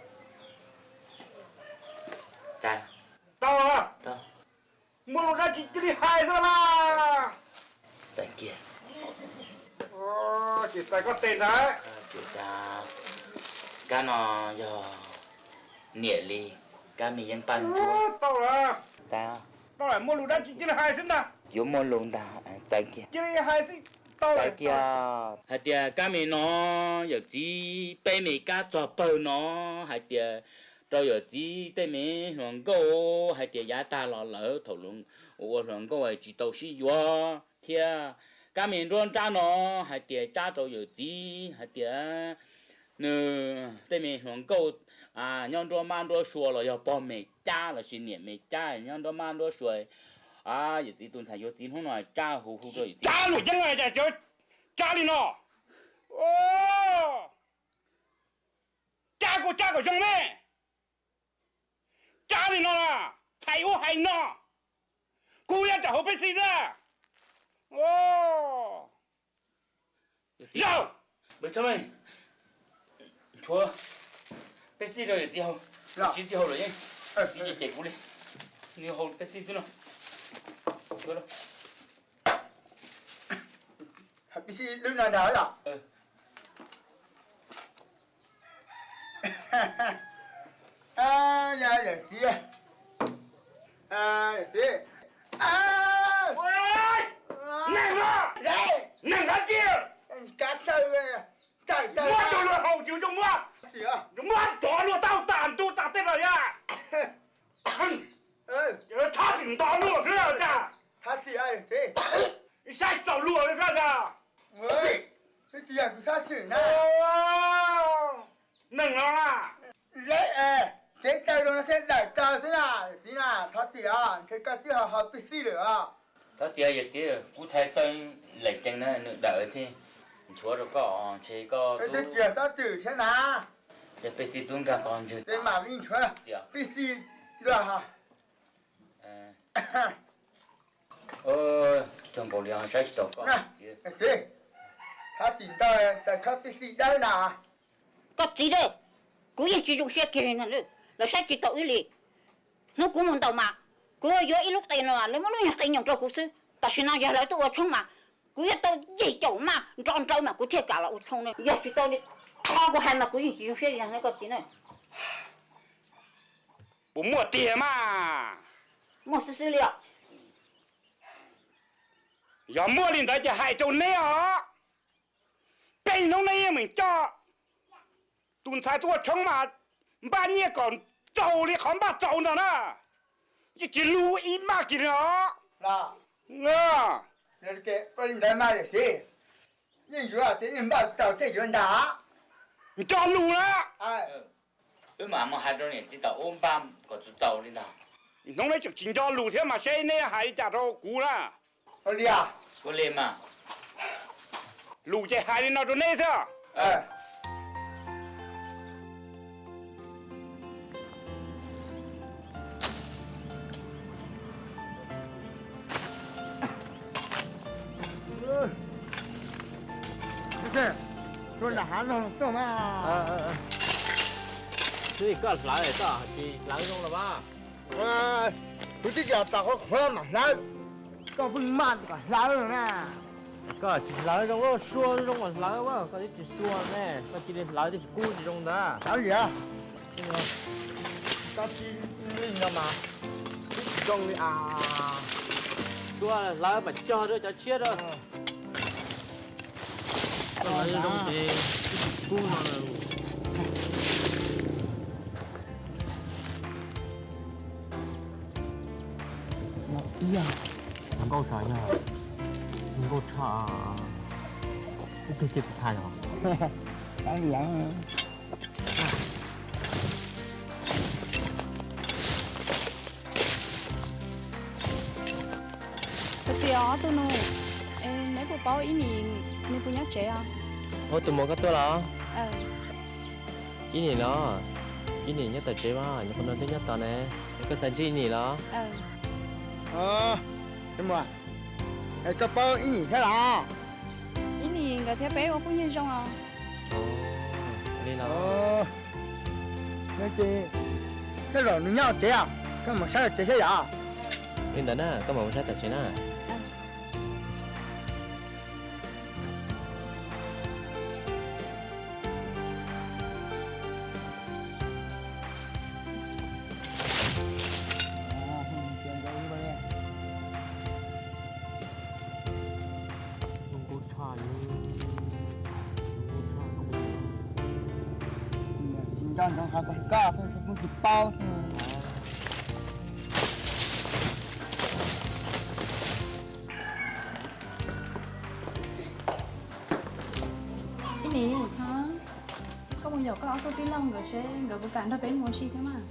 Tau, muaj lus dab tsi cia li hais xwb na. Txais kiag. Ces txais koj tes ntag. Kab no yog niam li kab me yeeb paj ntsuab. Tau lawm, muaj lus dab tsi cia li hais xwb ntag. Yuav muaj lus ntag, txais kiag. Cia li hais xwb, tau lawm. Hais tias kab me no, yawm txiv, peb me kab txog pawg no, hais tias rau yawm txiv tej me hluas nkauj, hais tias yav tag los lawm thaum ua hluas nkauj tsis tau sib yuav thiab. Kab me nruab nrab no, hais tias tsab rau yawm txiv, hais tias nws tej me hluas nkauj nyob nruab mab nruab sua los yog pog me cab los sis niam me cab nyob nruab mab nruab sua, yawm txiv tus ntxhais yuav txiv hnub no tsab hu hu rau yawm txiv. Tsab luam yeeb, tsab li no, tsab kuj tsab kom zoo me. Tsab li no, hais ub hais no, kuv yuav rau hauv peb xij xwb. Zaum, ntshuav peb xij rau yawm txiv haus, txiv tsis haus lawm yeej, txiv ces cem kuv li, nws haus peb xij xwb no. Peb xij lub no ntag los? Yawm txiv, yawm txiv, neeg no, neeg dab tsi, muab cov luag haus tsis tau muab, muab cov luag tau tas ntuj tas tej los yog txhob txwm nto luag xwb. Saib txaus luag li xwb. Neeg no, tsev taw no thiaj dawm taw xwb na, txiv na, thov txim os, ntshe koj twb haus peb xij lawm os. Thov txim yawm txiv, kuv txhais taw lem ceev na, nws dawm thiaj nchuav rau koj, ntshe koj twb tsis txhob txwm thiab na. Ces peb xij tub nkag qhov ntswg, mam li nchuav peb xij dua. Cog nkaus li saib tsis taus koj. Thov txim ntau, txais khob peb xij dawb na. Koj txiv, kuv yeej tsis zoo siab kiag li no, lawv saib tsis taus wb li. Hnub kuv mus ntaus mas kuv yuav ib lub qe no, lawv muab lub nyuag qe nyoos rau kuv xwb. Tam sim no yog lawv tuaj ua tshoob mas Kuv yuav tau yim caum maj nrov nrawv mas kuv thiaj kam los ua tshoob ne. Yog tsis tau li qhov kuv hais mas kuv yeej tsis zoo siab li no koj txiv na. Puas muaj tiag mas? Muaj xwb xwb li os. Yog muaj li ntawd ces hais rau neb os, peb hnub neb yeej meem coj tus ntxhais tuaj ua tshoob mas npaj nyiaj kom txaus li qhov npaj txaus ntag na. Yeej tsis lug ib maj kiag li os. Li ntawd mas yawm txiv, yeej yuav ces yeej npaj txaus thiaj yuav ntag. Nco lus na. Wb mam mus hais rau niam txiv tom ub npaj kom txaus txaus li ntag. Hnub neb tseem tsis nco lus thiab mas seb neb hais li cas rau kuv na. Ua li mas, lus ces hais li no rau neb xwb. Tuaj nram hav no tuaj mas. Twb koj hlawv, koj tsis hlawv zoo los mas. Kuv twb coj tau qhuav qhuav mam hlawv, koj pheej maj kom hlawv na. Koj tsis hlawv zoo, sua zoo mas hlawv, koj twb tsis sua ne, koj cia li hlawv twb tsis kub tsis zoo ntag. Hlawv li, koj tsis li no mas twb tsis zoo li as. Sua hlawv mas cog rau cov tshiab rau. Koj hlawv zoo ces twb tsis kub no. Nkauj sav yog nkauj tshaj ib tug ces kuv thaiv os. Koj txiv, ob tug nus, neb puas paub Ib Nim nws puas nyob tsev os? Ua tus muam koj tuaj los? Ib Nim los? Ib Nim nyob tom tsev mas, nyuam qhuav no twb nyob tos ne. Koj xav ntsib Ib Nim los? Es koj paub Ib Nim thiab los? Ib Nim nkawd thiab peb ua phooj ywg zoo os. Li no. Yog ces, tej zaum nws nyob tsev, koj mus saib tsev seb yom. Li ntawd na, koj mam mus saib tom tsev na. Tsis nco ntsoov qhov koj, koj kuj tsis paub. Ib Nim, koj mus yaum koj ob tug tij laug nkawd seb nkawd puas kam nrog peb mus ua si thiab mas.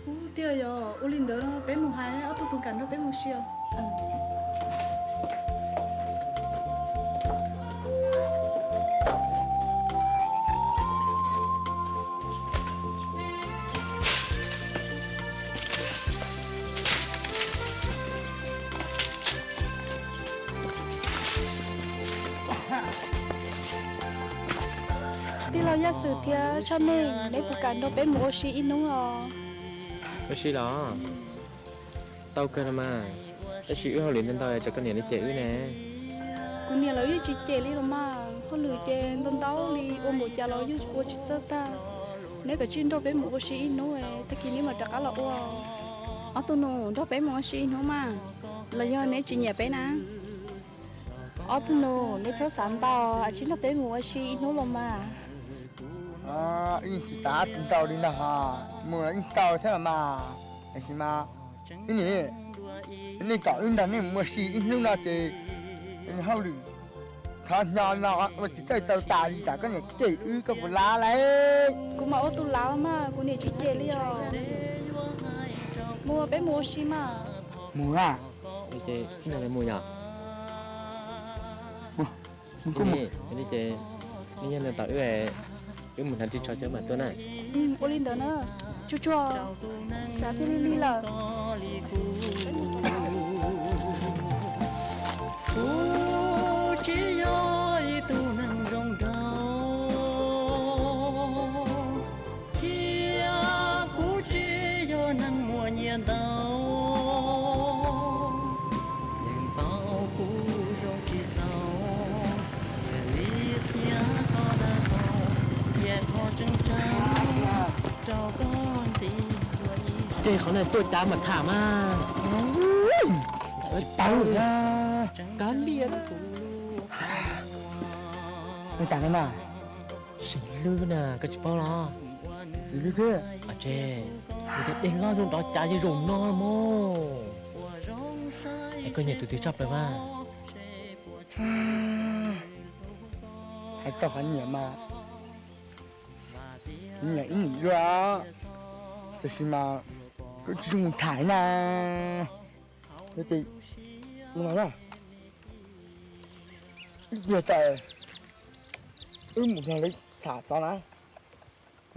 Ub, tiag yog ua li ntawd no peb mus hais ob tug puas kam nrog peb mus ua si os. Tij laug Yaj Xwm thiab Tshaj Meej, neb puas kam nrog peb mus ua si ib hnub os? Ua si los? Tau kawg los mas, tab sis wb hauj lwm ntau ntau tsam koj niam lawv cem wb ne. Kuv niam lawv yeej tsis cem li los mas, hauj lwm ces ntau ntau li ua npaum cas los yeej ua tsis txawj tag. Neb kav tsij nrog peb mus ua si ib hnub, tag kis neb mam rov qab los ua. Ob tug nus, nrog peb mus ua si ib hnub mas, los yog neb tsis nyiam peb na? Ob tug nus, neb txhob xav ntau, kav tsij nrog peb mus ua si ib hnub los mas. Yeej tsis xav tsis ntau li ntag, mus los yeej tau thiab los mas. Tiam sis mas Ib Nim, nej kom wb nrog nej mus ua si ib hnub no ces hauj lwm qhov hnyo no ua tsis txawj tau tas li, tsam koj niam cem wb koj puas lav lauj? Kuv mam ua tus lav mas, kuv niam tsis cem li os. Mus, peb mus ua si mas. Mus a. Ces ib no mus yom. Ces nej nyob no tos wb, wb mus hnav ris tsho ces wb mam tuaj na. Ua li ntawd na. Tsuag tsuag, tsam thiaj li lig lawm. Kuv tsis yog ib tug neeg zoo nraug, thiab kuv tsis yog neeg muaj nyiaj ntau. Yeej tau kuv zoo tsis txaus, Tseg qhov no tuaj cav mas tham mas. Tsis paub. Kav liam. Ua cas no mas, seem hlwb na koj tsis paub los? Hlwb thiab. Tseg, nws tias dej loj zoo nrov cav zoo no mog. Es koj nyiam tus twg tshaj plaws mas? Hais txog qhov nyiam mas, nyiam ib nim dua, tiam sis mas kuv tsis zoo mus tham na. Ces ua no na, ib pliag tas wb mus nrog lawv tham tod na,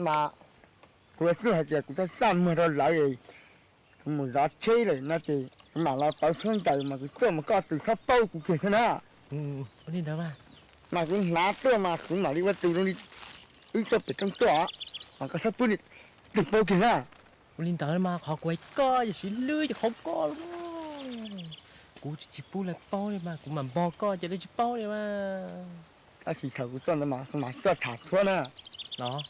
mas kuv xub hais tias kuv txaj txaj muag rau lawv, kuv mus zov tsheb lawm no ces kuv mam los pauv suab ncaws mas kuv tuaj mas koj tus txhob paub kuv kiag thiab na. Mas kuv hnav tuaj mas kuv mam li ua tus zoo li wb tuaj pem roob tuaj, mas koj txhob pub tus paub kiag na. Ua li ntawd mas qhov kuv hais koj yog siv lwb ces qhov koj los. Kuv tsis pub lawv paub li mas kuv mam npog koj ces lawv tsis paub li mas. Tab sis thaum kuv tuaj ntawd mas kuv mam tuaj tham txhua na. Los,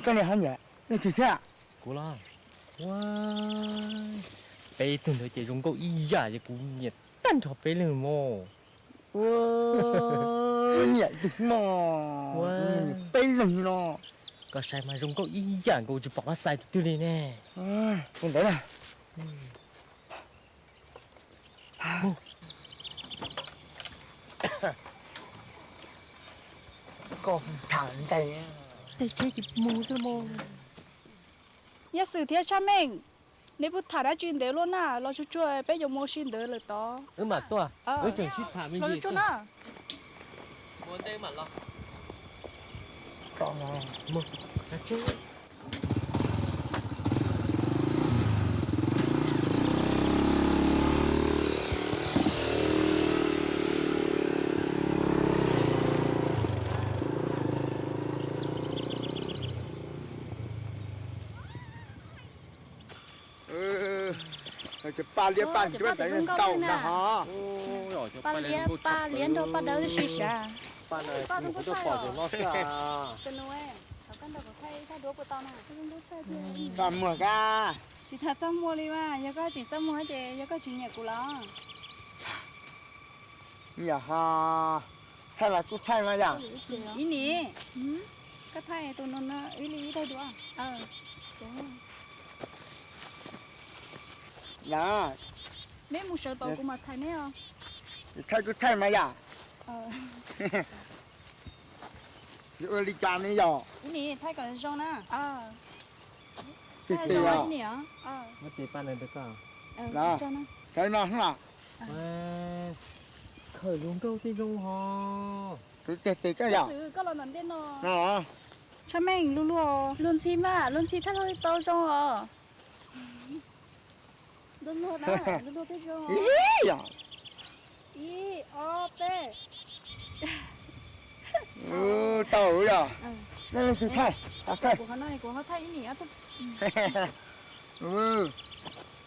koj niag hab nyiam leej twg thiab? Kuv los, ua, peb tug ntawd ces zoo nkauj ib yam ces kuv nyiam tag nrho peb leeg mog. Ua, nyiam tus mog, peb leeg no. Koj saib mas zoo nkauj ib yam nkaus tsis pom qab xaiv tus twg li ne. Ua ntawd na. Koj tham ntev. Tej tsheb tsis mus xwb mog. Yaj Xwm thiab Tshaj Meej, neb puas tham dab tsi ntev luaj na, los tsuag tsuag peb yuav mus ua si ntawd lawm tod. Wb mam tuaj, wb tseem sib tham me ntsis na. Cov paj liab paj ncuab ntawd ntau na ho. Paj liab paj liab nrog paj dawb si sav. Txaj muag kab. Tsis tas txaj muag li mas, yog koj tseem txaj muag ces yog koj tsis nyiam kuv los? Nyiam ho, thaij los kuj thaij mas yom. Ib nim, koj thaij tus no no ib li ib daig dua. Yom. Neb mus sawv tod kuv mam thaij neb os. Thaij kuj thaij mas yom. Yuav ua li cas ne yom? Ib nim thaij kom zoo na. Tig tig os. Muab tes paj no rau koj. Khawm zoo nkauj tej zoo ho. Tus tes tes koj yom. Tshaj Meej, luag luag ntxhi mas, luag ntxhi thaij luag tau zoo os. Luag luag na, luag luag tej zoo os. Ib, ob, peb. Tau yom. Nej leej twg thaij? Kuv ho thaij ib nim.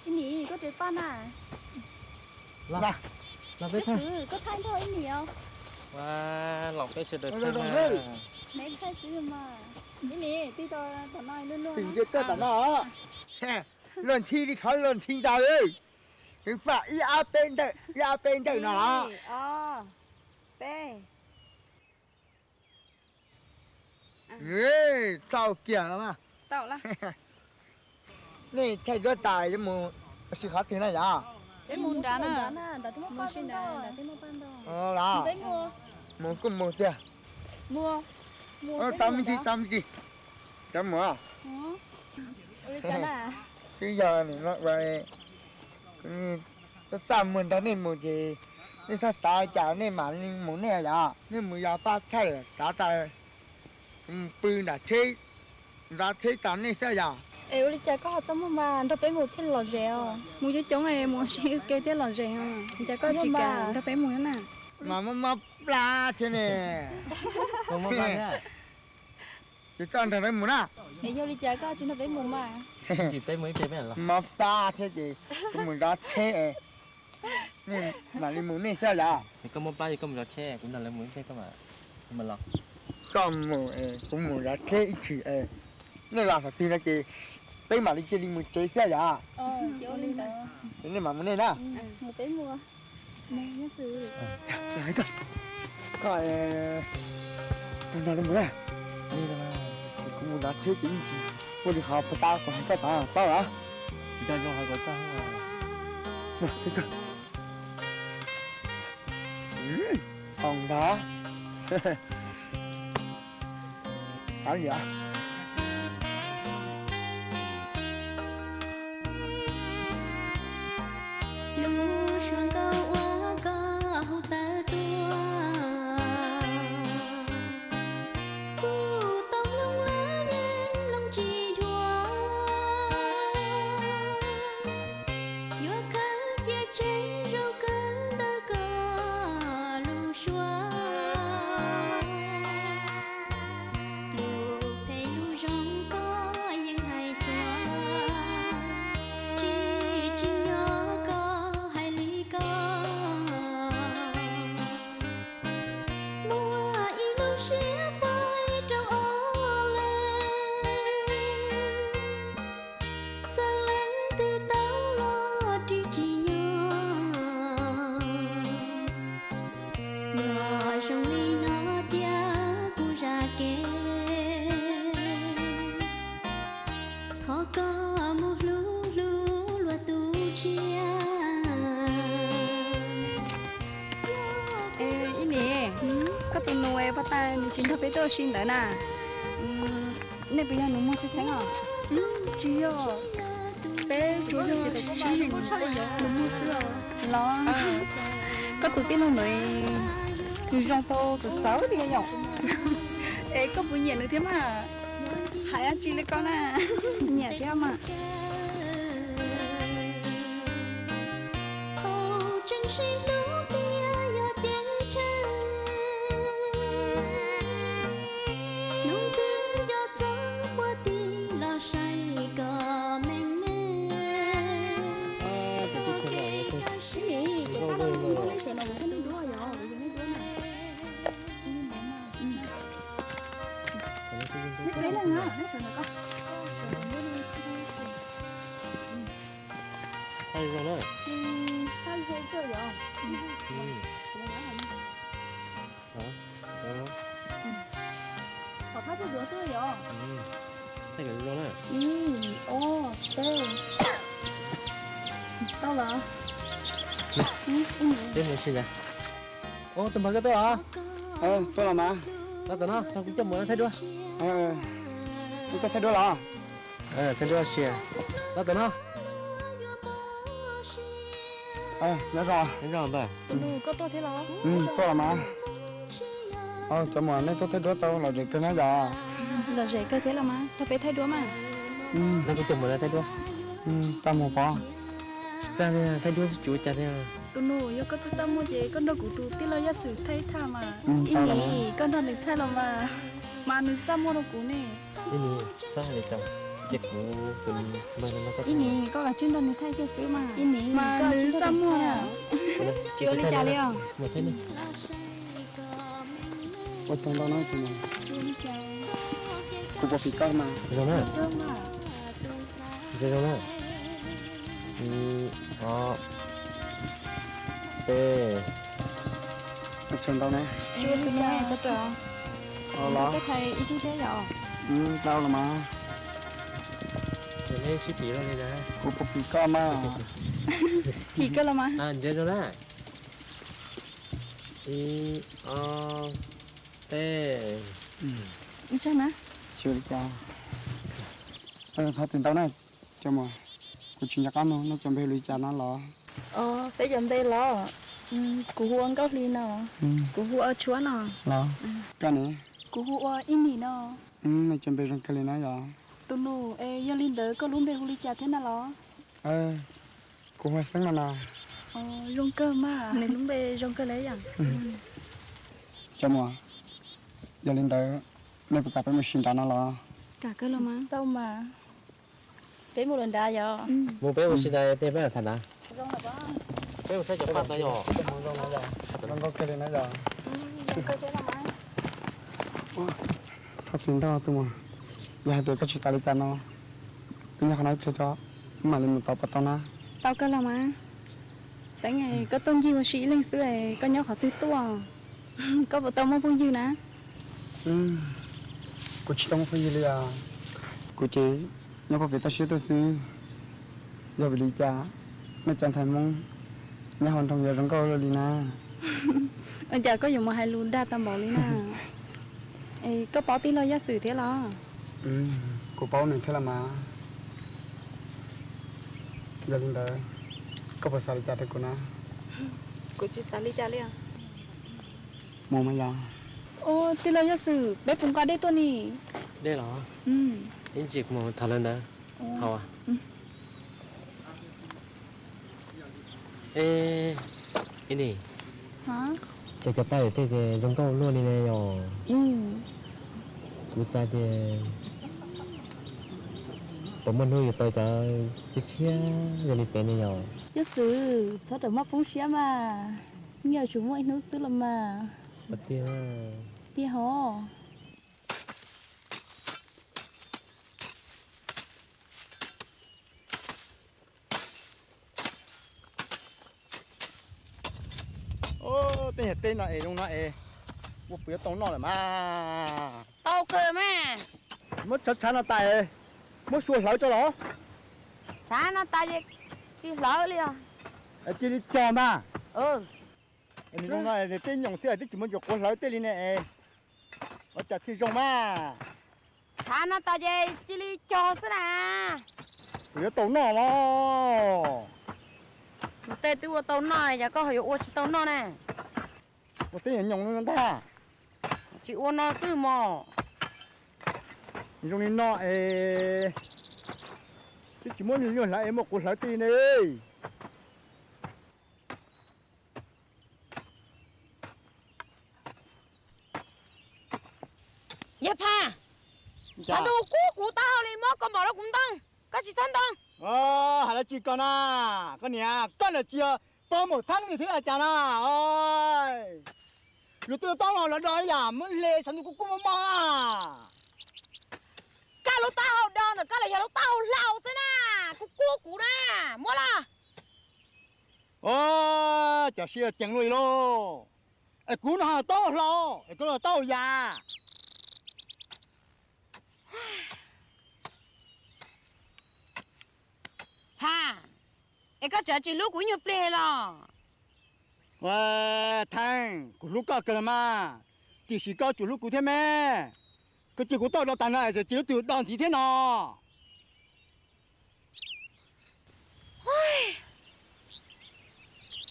Ib nim koj tes paj na. Los peb thaij. Koj thaij nrog ib nim os. Los peb sawv daws thaij na. Neb thaij xwb mas. Ib nim tig tom no luag luag. Tig tom no. Luag ntxhi li qhov luag ntxhi ntag. Paj ib ab peb ntawm, ib ab peb ntawm no los. Peb. Tau kiag los mas. Nej thaij duab tas yuav mus ua si qhov twg na yom? Peb mus nrad na. Mus kuj mus tiag. Tau me ntsis, tau me ntsis. Cov mus. Twb yog nim no ua txaj muag nrog nej mus ces nej txhob xav cas nej mam li mus nej yom. Nej mus yog pab thaij tav tas, mus pw nram tsheb, nrad tsheb tas nej xwb yom. Es ua li cas koj ho txaj muag mas nrog peb mus thiaj lom zem os? Mus coob coob mus ua si ua ke thiaj lom zem os. Cas koj tsis kam nrog peb mus na? Mas mob mob plab thiab ne. Ces koj nrog peb mus na. Es yog li cas koj tsis nrog peb mus mas? Mob plab thiab ces kuv mus nrad tsheb. Nej mam li mus nej xwb yom. Koj mob plab ces koj mus nrad tsheb, kuv nrog lawv mus ib pliag koj mam los. Koj mus, kuv mus nrad tsheb ib tshwm. Nej los thaum twg no ces peb mam li cia li mus tsev thiab yom. Nej mam mus nej na. Koj, no li mus na. Kuv mus nrad thiab ces yeej tsis muaj li qhov puas tab kuv hais koj tod paub los? Ntag. Lub suab nkauj uas koj hu tawm tuaj, kuv tau mloog los yeej mloog tsis dhuav. Yuav khawb cia tsev zoo kawg ntawm koj lub suab. Lus phem lus zoo koj yeej hais txhua, tsis tsim nyog koj hais li ko. Muaj ib lub siab fais rau ob leeg, txawm leej twg tau los ris tsis nyog. Yog zoo li no tiag kuv zam kev, thov koj mus hlub hlub luag tus tshiab. Ib niam, koj tus nus poj tais nws tsis nrog peb tuaj ua si ntawd na. Nej puas yog nus muag xwb xeeb os? Tsis yog, peb tsuas yog sib nus muag xwb os. Los, koj tus tij laug ntawd nws zoo tau txawv txawv li yom. Es koj puas nyiam nws thiab mas? Hais dab tsi li koj na, nyiam thiab mas. Tseem sib hlub tiag yog ceeb tsheej, hnub twg nco txog puag tim los saib kom meej meej. Txoj kev kaj siab neb sawv no kuv thiaj li duab yog yog neb duab na. Neb peb leej na, neb sawv no koj. Thaj zoo na. Thaj zoo kawg yog. Qhov thaj zoo duav xwb yog. Thaj zoo na. Ib, ob, peb. Tau los. Peb mus si ntag. Ub, tus npawg koj tuaj los? Tuaj los mas. Los tom no, kuv coj mus thaij duab. Koj thaij duab los? Thaij duab sia. Los tom no. Nyob zoo. Nyob zoo npawg. Tus nus koj tuaj thiab los? Tuaj los mas. Cov muam nej tuaj thaij duab tau lom zem kawg na yom? Lom zem kawg thiab los mas, nrog peb thaij duab mas. Nrog kuv cov muam thaij duab. Tau mus pov. Tsis txaj li, thaij duab tsis ua cas li. Tus nus, yog koj txaj txaj muag ces koj nrog kuv tus tij laug Yaj Xwm thaij ib thaj mas. Ib nim koj nrog nws thaij los mas, mas nws txaj muag rau kuv ne. Ib nim txaj li cas, ces kuv tus npawg no txaj. Ib nim koj kav tsij nrog nws thaij kiag xwb mas. Ib nim mas nws txaj muag na. Tsis ua li cas li os. Ua tsaug ntau na tus nus. Kuv puas phim koj mas? Zoo na. Zoo na. Ib, ob, peb. Ua tsaug ntau na. Los. Tau los mas. Kuv puas phim koj mas? Phim koj los mas. Ib, ob, peb. Ua tsaug na. Tsis ua li cas. Thov phim ntau na. Cov muam, kuv tsis nco qab no, nej cov npe hu li cas no los? Peb cov npe los, kuv hu ua Nkauj Hli no. Kuv hu ua Tshuab no. Los, koj ne? Kuv hu ua Ib Nim no. Nej cov npe zoo kawg li na yom. Tus nus, es yog li ntawd koj lub npe hu li cas thiab na los? Kuv hu ua Xeeb no na. Zoo kawg mas, nws lub npe zoo kawg li yom. Cov muam, yog li ntawd nej puas kam peb mus si nrad no los? Kam kawg los mas. Tau mas. Peb mus lawm nrad yom. Mus peb mus si nrad tej peb tham nrad. Peb mus saib cov paj ntawd yom. Zoo nkauj kawg li na yom. Thov txim ntau tus muam, yog hais tias koj tsis tas li cas no, Nyob qhov no ib pliag tso, wb mam li mus tod puas tau na? Tau kawg los mas. Xeeb, koj tuaj ncig ua si ib leeg xwb, koj nyob qhov twg tuaj? Koj puas tau muaj phooj ywg na? Kuv tsis tau muaj phooj ywg li os. Kuv ces nyob pog pem toj siab tuaj xwb. Yog vim li cas nej cov ntxhais Hmoob nyob hauv nroog yuav zoo nkauj luaj li na? Ua cas koj yuav mus hais lus dag tau npaum li na? Es koj paub tij laug Yaj Xwm thiab los? Kuv paub nws thiab los mas. Yog li ntawd, koj puas xav li cas rau kuv na? Kuv tsis xav li cas li os. Mus mas yog. Ua, tij laug Yaj Xwm, peb puas nqa dej tuaj ni? Dej los? Ib ntsis kuv mus thov lawv ntawd. Thov. Ib nim, ces cov paj yawm tej ces zoo nkauj luaj li ne yom. Kuv xav tias puas muaj hnub yuav tau cov tshiab tshiab zoo li peb ne yom. Yaj Xwm, txhob rawm mob poob siab mas, yeej yuav tsum muaj ib hnub xwb los mas. Tiag, tiag hov. Tej nyuag teb no es zoo no es, ua puas yuav tau noj lawm mas? Tau kawg mas. Muab tshav tshav no tas, muab sua hlawv tso los? Tshav no tas ces tsis hlawv li os. Cia li cog mas. Nws zoo no tej nyoos thiab twb tsis muaj ntsis quav hlawv tej li ne. Ua cas thiaj zoo mas? Tshav no tas ces cia li cog xwb na. Kuv yuav tau noj los? Tej twb ua tau noj, yog koj ho yuav ua tsis tau noj na? Ua tej nyoos no ntag. Tsis ua no xwb mos. Zoo li no es twb tsis muab nyuag hlawv es muab quav hlawv tej ne. Yawg Phaj, tshav ntuj kub kuv taub hau li, muab kaus mom rau kuv ntoo, koj tsis txhob ntoo. Hais dab tsi koj na, koj niam, koj niam tsis yog pog Maum Theeb li thiab cas na. Luag twb taub hau los do ib yam muab hle tshav ntuj kub kub mob mob. Koj lub taub hau do ntawm koj los yog lub taub hau hlau xwb na, kub kub kuv na, muab los. Cov siab ceev luaj li lauj. Es kuv no taub hau hlau es koj no taub hau ya. Phaj, es koj tseem tsis hlub kuv ib nyuag pliag los? Theeb, kuv hlub koj kawg los mas, tiam sis koj tsuas hlub kuv thiab me. Koj cia kuv tau do tas no es tsis hlub twg do ntxiv thiab no.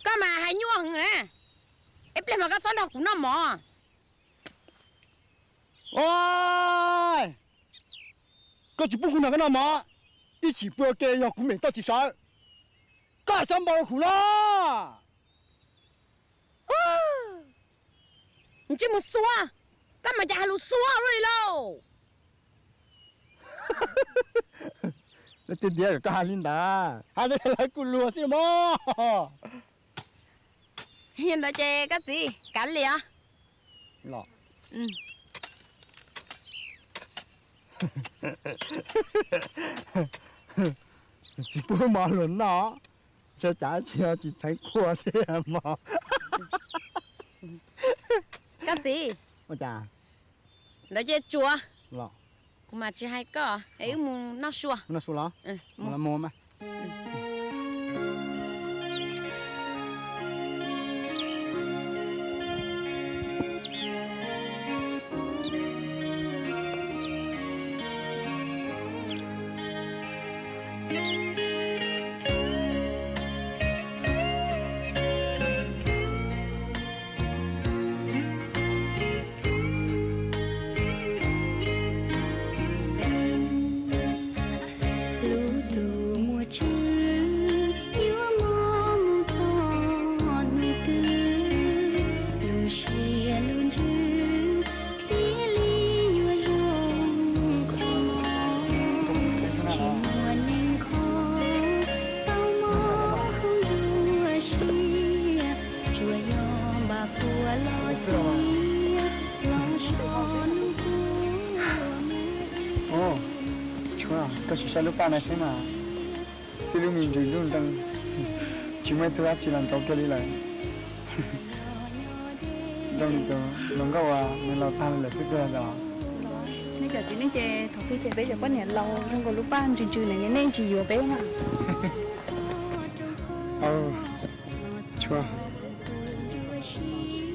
Koj mas hais nyuaj heev na. Ib pliag mas koj txhob nrog kuv noj mov. Koj tsis pub kuv nrog koj noj mov, ib chim pw ua ke yog kuv mem toj tsis sawv, koj xav npau rau kuv los? Ntsej muag xuav, koj mas cas hais lus xuav luaj li lauj. Tiag tiag koj hais li ntawd, hais tias lawv kuj luag xwb mog. Yog ntawd ces koj txiv, kav liam. Tsis pub mov luag noj, ntshai tsam tsis txheev kua thiab mog. Koj txiv, ua cas? Ntawd ces tsuav, kuv mas tsis hais koj, es wb mus noj sua. Noj sua los? Mus mas. Lub ntuj muaj tswv yuav mob mus txog hnub twg, lub siab lub ntsws thiaj li yuav zoo qhov no, tsis muaj neeg kho Koj sim saib lub paj no xwb mas, tib lub me ntsis nruj nreeg, tsis muaj ib tug dab tsi los ntaus kiag li lawm. Zoo li tus hluas nkauj uas nws laus tag li lawm xwb tiag los? Nej cov txiv neej ces thaum twg ces peb cov poj niam laus zoo nkaus lub paj ntsws ntsws na, nej tsis yuav peb na. Tshuav,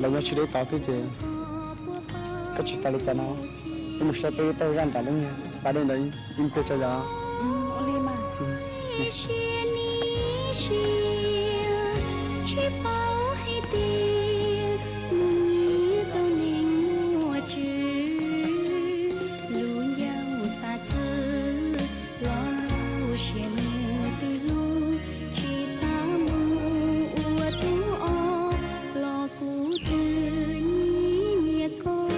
los nyob tsis deb tod xwb ces koj tsis xav li cas no, wb mus saib peb tej zaj nram lub niag pas dej ntawd ib pliag tso yom. Tsis paub hais tias mus nyiam tau neeg muaj tswv, lub ncauj xav txwv los lub siab nws twb hlub, tsis xav mus ua tub os los kuv twb nyiam nyiam koj.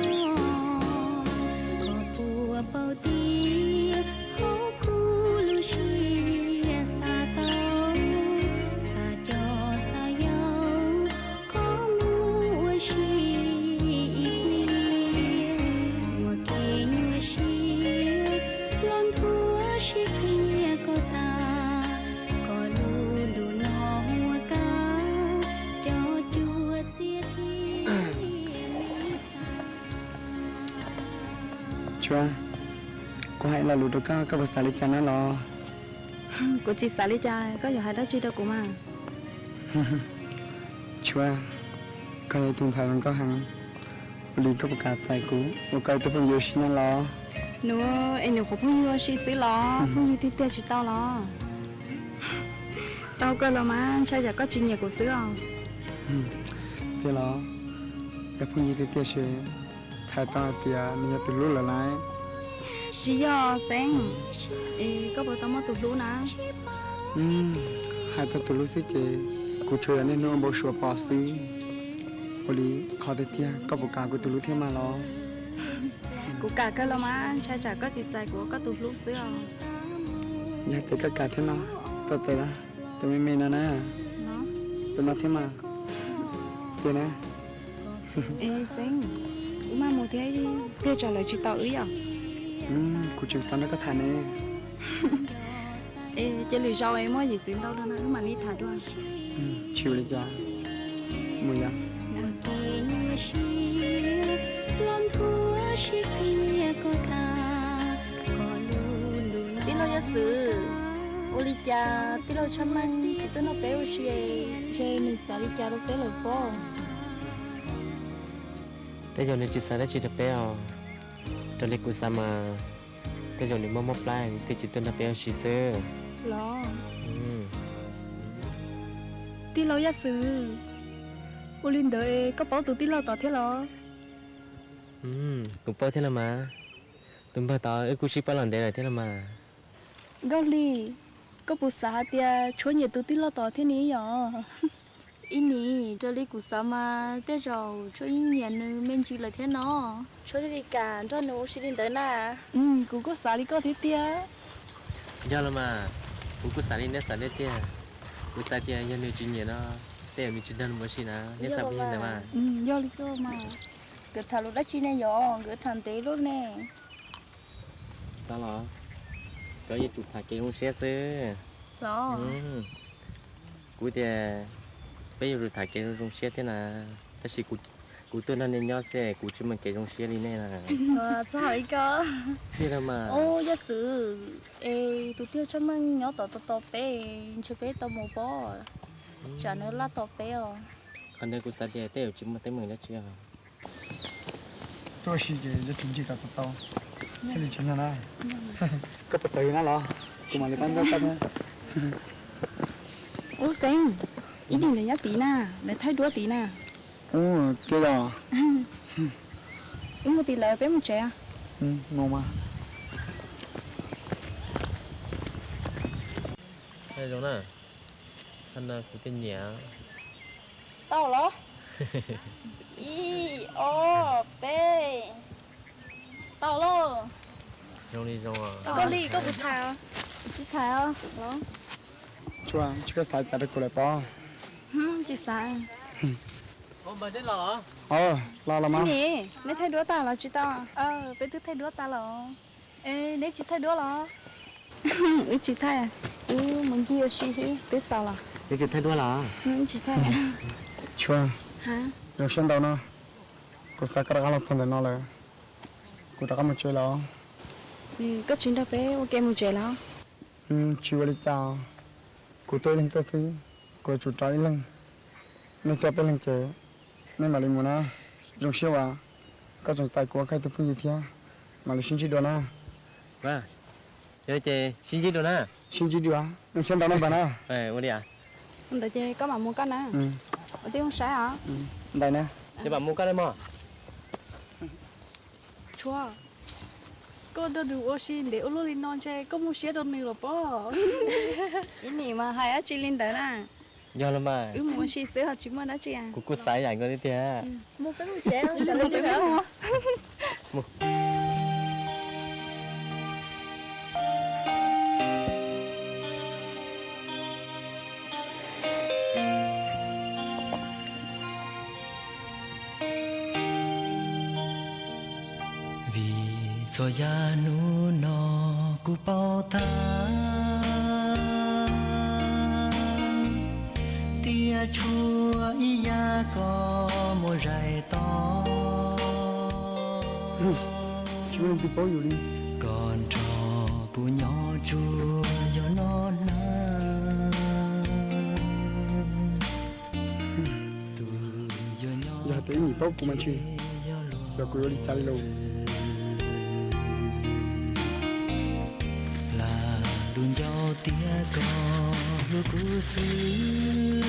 Koj puas paub tias hauv kuv lub siab xav tau, xav coj xav yaum koj mus ua si ib pliag, muaj kev nyuaj siab los nthuav sib qhia koj tas, koj lub ntuj no muaj kab cov cuab txiaj thiab li xav. Tshuav, kuv hais lo lus rau koj, koj puas xav li cas na los? Kuv tsis xav li cas, koj yuav hais dab tsi rau kuv mas? Tshuav, koj yog ib tug ntxhais zoo nkauj heev, ua li koj puas kam txais kuv ua koj ib tug phooj ywg ua si na los? Nws, es nws qhuav phooj ywg ua si xwb los, phooj ywg tiag tiag tsis tau los? Tau kawg los mas, ntshai tsam koj tsis nyiam kuv xwb os. Tiag los? Yog phooj ywg tiag tiag ces txhais tau hais tias nws yog tus hlub lawm lauj. Tsis yog Xeeb, es koj puas tau muaj tus hlub na? Hais tau tus hlub xwb ces kuv tsuas yog niaj hnub ua npau suav pom xwb. Ua li, qhov tiag tiag koj puas kam kuv tus hlub thiab mas los? Kuv kam kawg los mas, ntshai tsam koj tsis txais kuv ua koj tus hlub xwb os. Yog hais tias koj kam thiab no, tuaj tes na, tus me me no na, tus no thiab mas, tes na. Es Xeeb, wb maj mus thiab, pliag tsam lawv tsis tau wb yom. Kuv tseem xav nrog koj tham ne. Es cia lwm zaus es muaj yim txwv ntau no wb mam li tham dua. Tsis ua li cas, mus yom. Tij laug Yaj Xwm, ua li cas tij laug Tshaj Meej tsis tuaj nrog peb ua si, ntshe nws xav li cas rau peb lawm pob? Tej zaum nws tsis xav dab tsi rau peb os. Raws li kuv xav mas tej zaum nws mob mob plab thiaj tsis tuaj nrog peb ua si xwb. Los, tij laug Yaj Xwm, ua li ntawd koj paub tus tij laug tod thiab los? Kuv paub thiab los mas. Tus npawg tod wb kuj sib paub los ntev lawm thiab los mas. Nkauj Hli, koj puas xav hais tias Tshuav nyiam tus tij laug tod thiab ne yom? Ib nim, raws li kuv xav mas tej zaum Tshuav yeej nyiam nws me ntsis lawm thiab no. Tshuav thiaj li kam nrog nws ua si li ntawd na. Kuv kuj xav li koj thiab tiag. Yog los mas, kuv kuj xav li neb xav tiag tiag. Kuv xav tias yog nws tsis nyiam no, tej zaum nws tsis nrog nws ua si na, neb xav puas yog ntawd mas? Yog li koj mas, nkawd tham lus dab tsi ne yom, nkawd tham ntev luaj ne. Tau los, koj yuav tsum tham kev zoo siab xwb. Los, kuv tias peb yuav tsum tham kev zoo zoo siab thiab na, tab sis kuv tuaj nrog nej nyob xwb kuv tsis muaj kev zoo siab li nej na. Txog li koj. Tiag los mas. Ub, Yaj Xwm, es tus tij laug Tshaj Meej nyob tom tos tos peb, ntshe peb tau mus pob, tsam nws laj tos peb os. Qhov ntawd kuv xav tias tej zaum tsis muaj teeb meem dab tsi os. Tuaj ua si ces yuav tsum ncig kom tau tau thiaj li tsis nyog na. Koj puas tau yus na los? Kuv mam li pab ntaub koj thiab. Ub Xeeb, ib nim lawv nyob tid na, lawv thaij duab tid na. Ub, tiag yog. Wb mus tim lawv, peb mus tsev. Mus mas. Zoo na, kuv tej nyiam. Tau los? Ib, ob, peb. Tau lauj. Zoo li zoo. Koj li koj puas tham? Tsis tham os. Tsis koj xav cas rau kuv lawm pob? Tsis xav. Los los mas. Neb thaij duab tas los tsis tau? Peb twb thaij duab tas los. Es neb tsis thaij duab los? Wb tsis thaij, wb mus ncig ua si xwb, twb txaus los. Wb tsis thaij duab los? Wb tsis thaij. Tshua, zoo siab ntau no, kuv xav koj rov qab los txog ntawm no lawm, kuv rov qab mus tsev los. Koj tsis nrog peb ua ke mus tsev los? Tsis ua li cas, kuv tuaj ib leeg tuaj xwb, kuv yuav tsum rov ib leeg. Nej coj peb leeg ces nej mam li mus na. Zoo siab uas koj tseem tais kuv ua koj tus phooj ywg thiab, mam li sib ntsib dua na. Yog ces sib ntsib dua na. Sib ntsib dua, zoo siab ntau na npawg na. Ua li ntawd ces koj mam mus koj na. Ua tib zoo saib os. Ntawd na. Ces mam mus koj na mog. Tshua, koj nrog nws ua si ntev ua luaj li no ntshe koj muaj siab rau nws los pob. Ib nim mas hais dab tsi li ntawd na. Yog los mas. Wb mus ua si xwb ho tsis muaj dab tsi. Kuv kuj xav ib yam nkaus li tiag. Vim txhua yam hnub no kuv paub tag, tias tshuav ib yam koj muaj zais tos. Koj nrog kuv nyob tsuas yog no na. Yog hais tias ib nim paub kuv mas ntshe xyov kuv yuav ua li cas li lauj. Lam lus ncauj tias koj hlub kuv xwb,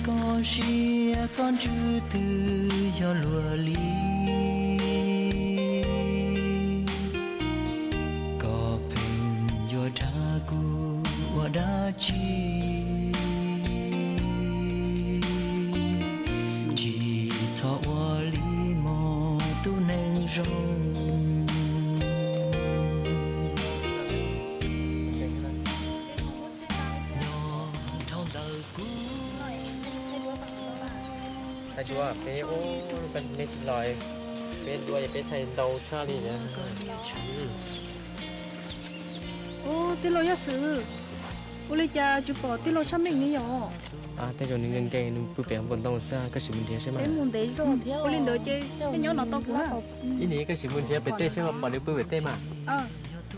koj siab koj ntsws twb yog luag li. Koj pheej yuav dag kuv ua dab tsi? Tsis txhob ua li mog tus neeg zoo. Nyob dhau ntawm kuv. Thaij duab peb ua, peb los, peb duab peb thaij ntau tshaj li na. Ub, tij laug Yaj Xwm, ua li cas tsis pom tij laug Tshaj Meej ne yom? Tej zaum nws nkees nkees nws pw pem hauv npoo ntoo xwb, koj sim mus nrhiav seb mas. Ua li ntawd ces nyob no tau kuv. Ib nim koj sim mus nrhiav pem tej seb ho pom nws pw pem tej mas.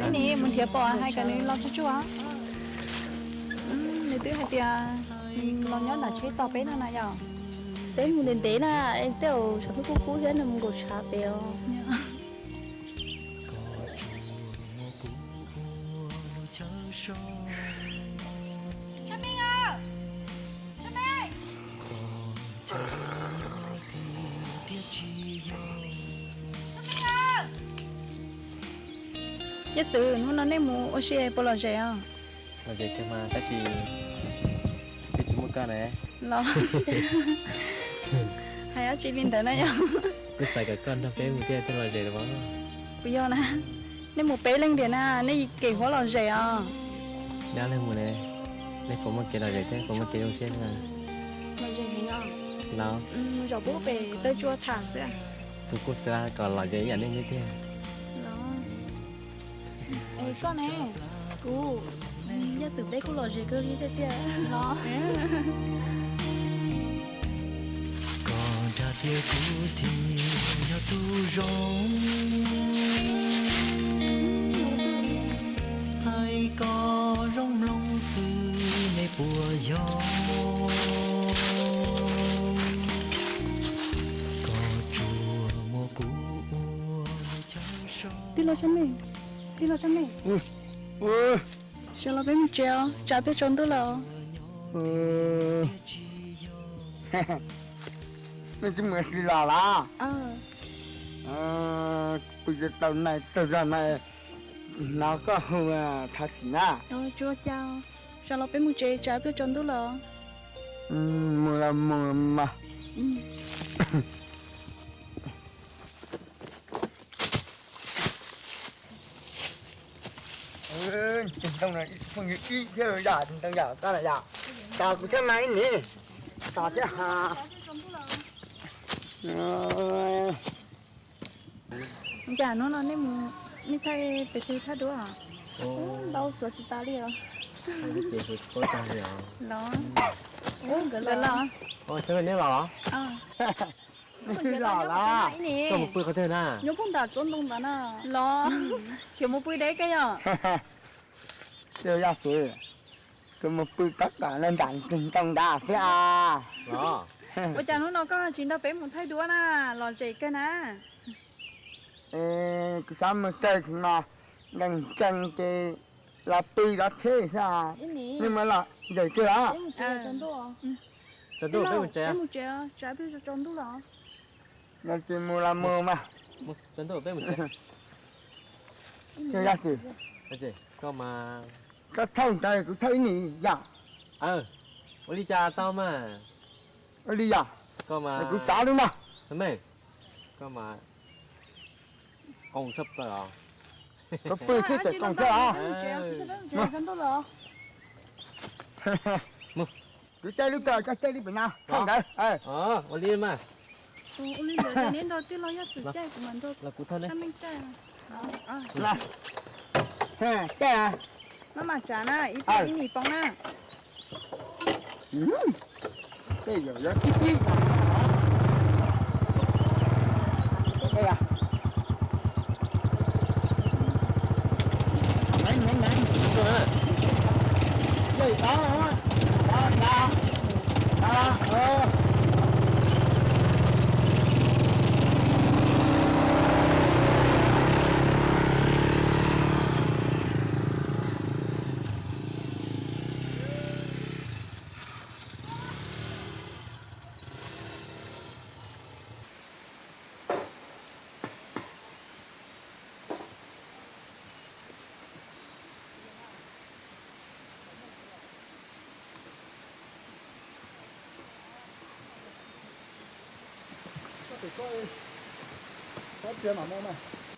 Ib nim mus nrhiav pom hais kom nws los tsuj tsuj. Nws twb hais tias los nyob nram tsheb tos peb no na yom. Peb mus ntev ntev na, es tej zaum tshav ntuj kub kub thiab nws mus nkaum tshav pem os. Yaj Xwm, hnub no nej mus ua si puas lom zem os? Lom zem kawg mas tab sis twb tsis muaj koj na. Los, hais dab tsi li ntawd na yom? Kuv xav kom koj nrog peb mus thiaj thiaj lom zem los. Puas yog na? Nej mus peb leeg tiag na, nej kev huab lom zem os. Dab leeg mus ne, nej puas muaj kev lom zem thiab puas muaj kev zoo siab na? Lom zem heev os. Los, zaum pub pem taw tsua tham xwb. Kuv kuj xav kom lom zem ib yam nej thiab tiag. Es koj ne? Kuv, Yaj Xwm peb kuj lom zem kawg li tiag tiag los. Koj dag tias kuv thiaj yog tus zoo, hais koj zoo mloog xwb nej puas yog? Koj tsuas muab kuv ua lub chaw so. Tij laug Tshaj Meej, tij laug Tshaj Meej, sawv los peb mus tsev os, tsam peb tsaus ntuj lawm. Nej twb mus ua si los los? Pw tau nais txog zog na, hnov koj hu thov txim na. Tsuas cas, sawv los peb mus tsev, tsam peb tsaus ntuj lawm. Mus los mus mas. Tus ntoo no ib phooj ywg ib thiab yom, tus ntoo yom, koj na yom. Tos kuv thiab mas ib nim, tos thiab ha. Cas hnub no nej mus Nej thaij pes tsawg thaj duab? Ntau suav tsis tas li os. Los, nkawd los. Neb los? Neb twb los lawm. Koj mus pw qhov twg na? Nyob pug nram tsob ntoo ntawd na. Los, khiav mus pw deb koj yog? Yog xwb, kuv mus pw tab tom nram ntoo ntawd xwb os. Ua cas hnub no koj tsis nrog peb mus thaij duab na, los zem kawg na? Kuv xav mus txog tsev mas nkees nkees ces los pw zov tsheb xwb. Nej mus los zem kawg los? Yog tsis mus los mus mas. Koj thauj ntawd kuv thauj ib nim yom. Ua li cas tau mas. Ua li yom. Kuv xav li mas. Kuv pw xwb tseem koom thiab os. Kuv caij lub ko, koj caij lub pem no, thauj ntawd. Ua li mas. Ua li ntawd ces neb nrog tij laug Yaj Xwm caij, kuv mam nrog Sab Meej caij. Caij. Maj mam tsav na, ib pliag ib nim poob na. Tej zaum yuav tib tib.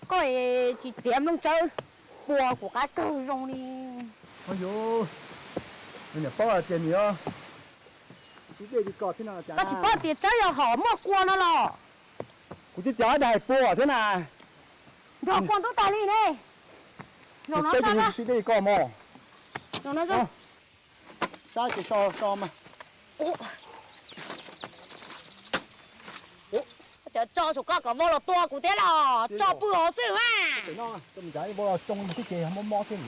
Koj es tsis txiav nplooj tsawb, pua kuv qab kawg zoo li. Yus, niam paub hais tias nws, koj tsis paub tias tsawb yog hom muaj kua no los? Kuv twb tias dag hais pua thiab na. Nrog kua ntub tas li ne. Zaum no sib dej koj mog. Zaum no sab ces so so mas. Cov tso saum koj kom vau los tua kuv thiab los tso pw hauv xwb mas. Vau los tsoo xwb ces mob mob thiab.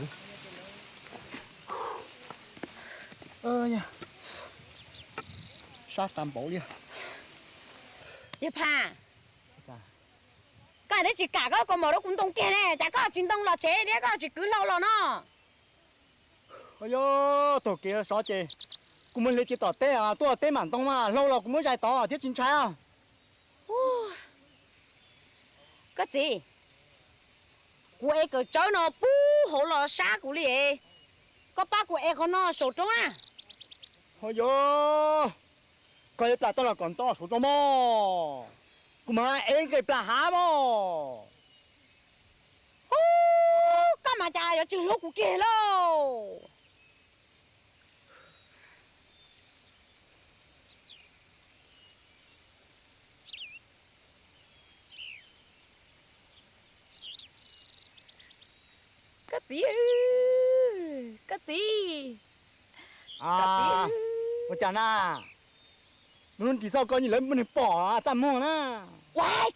Sab tas npaum li. Yawg Phas, koj twb tsis kam koj kaus mom rau kuv ntoo kiag ne, cas koj tsis ntoo los tsev thiab koj tsis kwv hlau los no? Yog taug kev sov ces kuv mus hliv kev tom teb, tuaj teb mam ntoo mas hlau los kuv muab zais tod thiab tsis ntshai. Koj txiv, kuv ev kawm tsawb no puag hauv los sab kuv li. Koj pab kuv ev qhov no saum roob na. Ho yog, koj ev plas toj los kom nto saum roob mog, kuv mam ev nqes plas hav mog. Ub, koj mas cas yuav tsis hlub kuv kiag lauj. Koj txiv, koj txiv, koj txiv. Ua cas na? Mus ris txoj koj nyi lawv muaj neeg pom txaj muag na.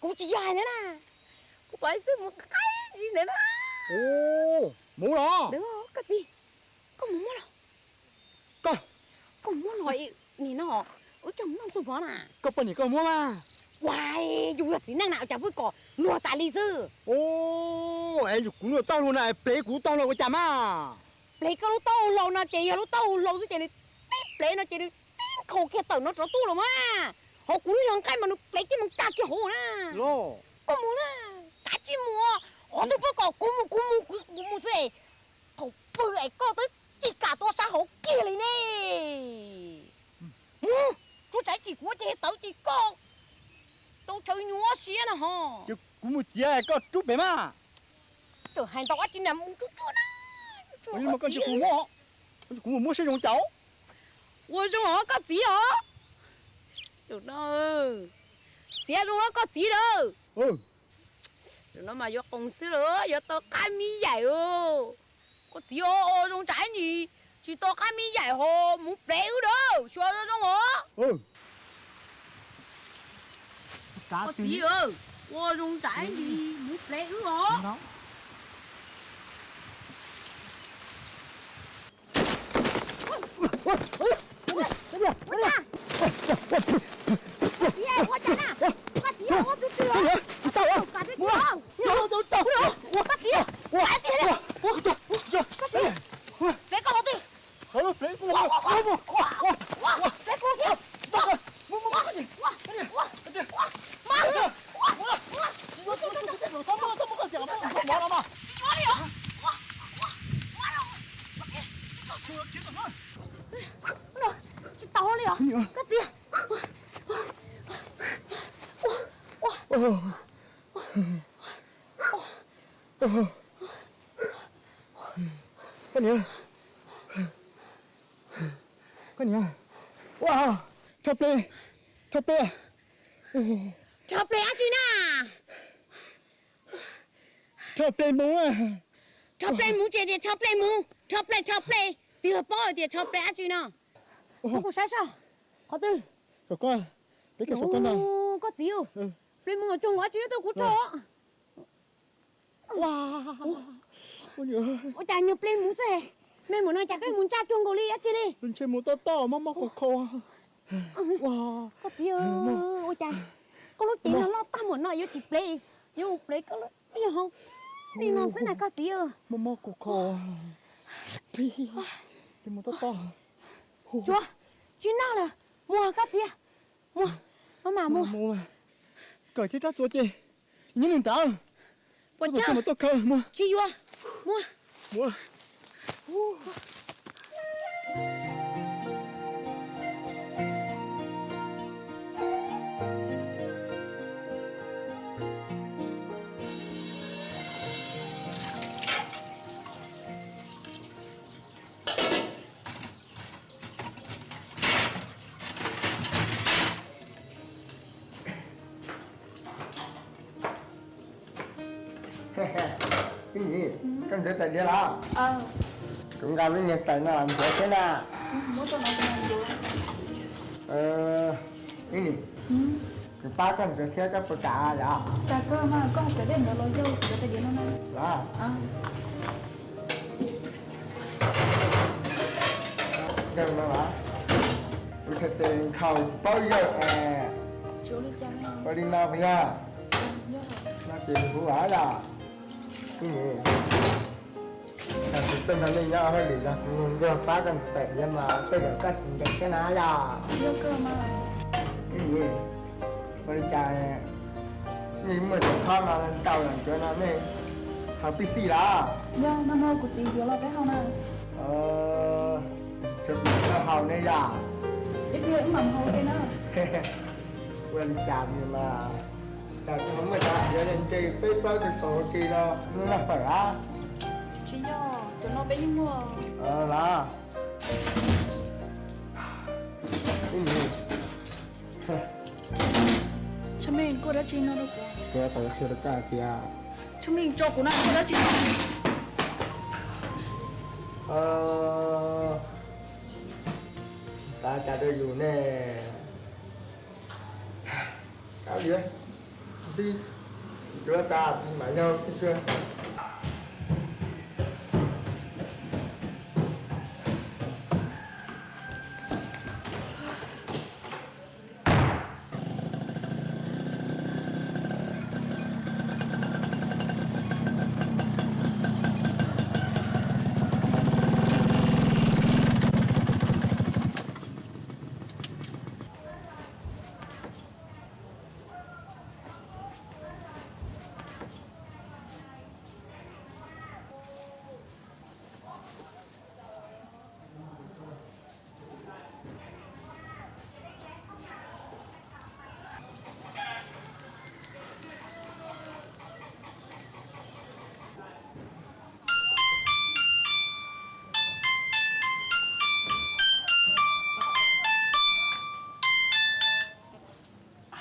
Kuv tsis yog hais ntawd na, kuv pom xwb mus qaib ntsis ntawd na. Mus los? Koj txiv, koj mus muab los. Koj, koj mus muab los, nim no wb coj mus noj ntxuag pov na. Koj poj niam koj muab mas. Ua, yus yog txiv neej na cas pheej kom luag tas li xwb. Es yus kuv lub taub hau no plev kuv lub taub hau ua cas mas? Plev koj lub taub hau no ces yog lub taub hau hlau xwb ces nws tib plev no ces nws tib nkhaus kiag tawm no rov tuaj los mas. Hauv kuv lub yog nqaij mas nws plev kiag mus nkag kiag hauv na. Koj mus na, kav tsij mus, qhov twg pheej kom kuv mus kuv mus kuv mus xwb. Thaum pw es koj twb tsis kam tuaj sab hauv kiag li ne. Mus, tsuav tsav tsim kuv ces tawv ces koj tau chaw nyuaj siab na ho. Ces kuv mus txiav koj rub pem mas. Txawm hais ntau dab tsi na mus tsuj tsuaj na. Koj tsis kuv muab, kuv mus muab siab zoo cas. Ua zoo os koj txiv os. Txiav zoo os koj txiv lawm. Zaum no mas yuav qoos xwb lawm, yuav tau qab me yaim. Koj txiv, ua zoo tsam ib ntsis tsis tau qab me yaim ho mus plev wb na, xyuas zoo zoo os. Koj txiv, ua zoo tsam ib ntsis mus plev wb os. Ua cas na? Koj txiv, ua tus twg os? Koj txiv, koj txiv, plev koj qhov twg? Plev kuv, plev kuv thiab. Tsis tau li os koj txiv. Koj niam, koj niam, ua, rho ple, rho ple, rho ple dab tsi na? Rho ple mus, rho ple mus ces tias rho ple mus, rho ple, rho ple, twb paub hais tias rho ple dab tsi no. Kuv saib saib qhov twg. Koj txiv, ple mus cuag nkaus tsis yog tuaj kuv rho. Ua cas nyuag ple mus xwb, me mus no cas koj mus ntsaj cuag nkaus li dab tsi li? Ntshe mus toj toj mob mob kho kho. Koj txiv, ua cas koj lub cev no loj tag npaum no yuav tsis plev, yuav mus plev koj lub tiaj hau li no xwb na koj txiv. Mob mob kho kho. Mus toj toj. Tsuav tsis noj lawm, mus koj txiv, mus, mus mas mus. Kawm thiab rab txuas ces nyob nws nrad. Puas tsawg mas tuaj khaws mus. Tsis yuav, mus. Ib Nyiv, koj ntxuav tais diav los? Kuv nqa lub niag tais no los ntxuav thiab na. Ib Nyiv, kuv pab koj ntxuav thiab koj puas kam yom? Los, ntawm no los? Kuv txhais tes nkhaus tsis paub yawg es. Ua li no puas yog? No ces huv av yom? Ib Nyiv, tam sim tej no nej nyob hauj lwm los kuv nquag pab koj ntxuav tais diav mas tej zaum koj tsis nkees thiab na yom? Ib Nyiv, ua li cas nej muaj tus khob no ntau los ntsuav no nej haus pib xij los? Yog no kuv txiv yuav los peb haus na. Tsuav kuv tsis tau haus ne yom? Ib pliag wb mam haus ua ke na. Ua li cas mas, cas kuv ho muaj cov diav ntshe peb plaub tus xaus ua ke no, noj fawm a? Tsis yog, cov no peb yeej muaj. Los, ib Nyiv, Tshaj Meej, koj dab tsi no rau kuv? Kuv tau qhia rau koj hais tias, Tshaj Meej, tso kuv no, koj dab tsi no? Xav cas rau yus ne. Kav liam, txiv, tsuav tas mas yog xwb.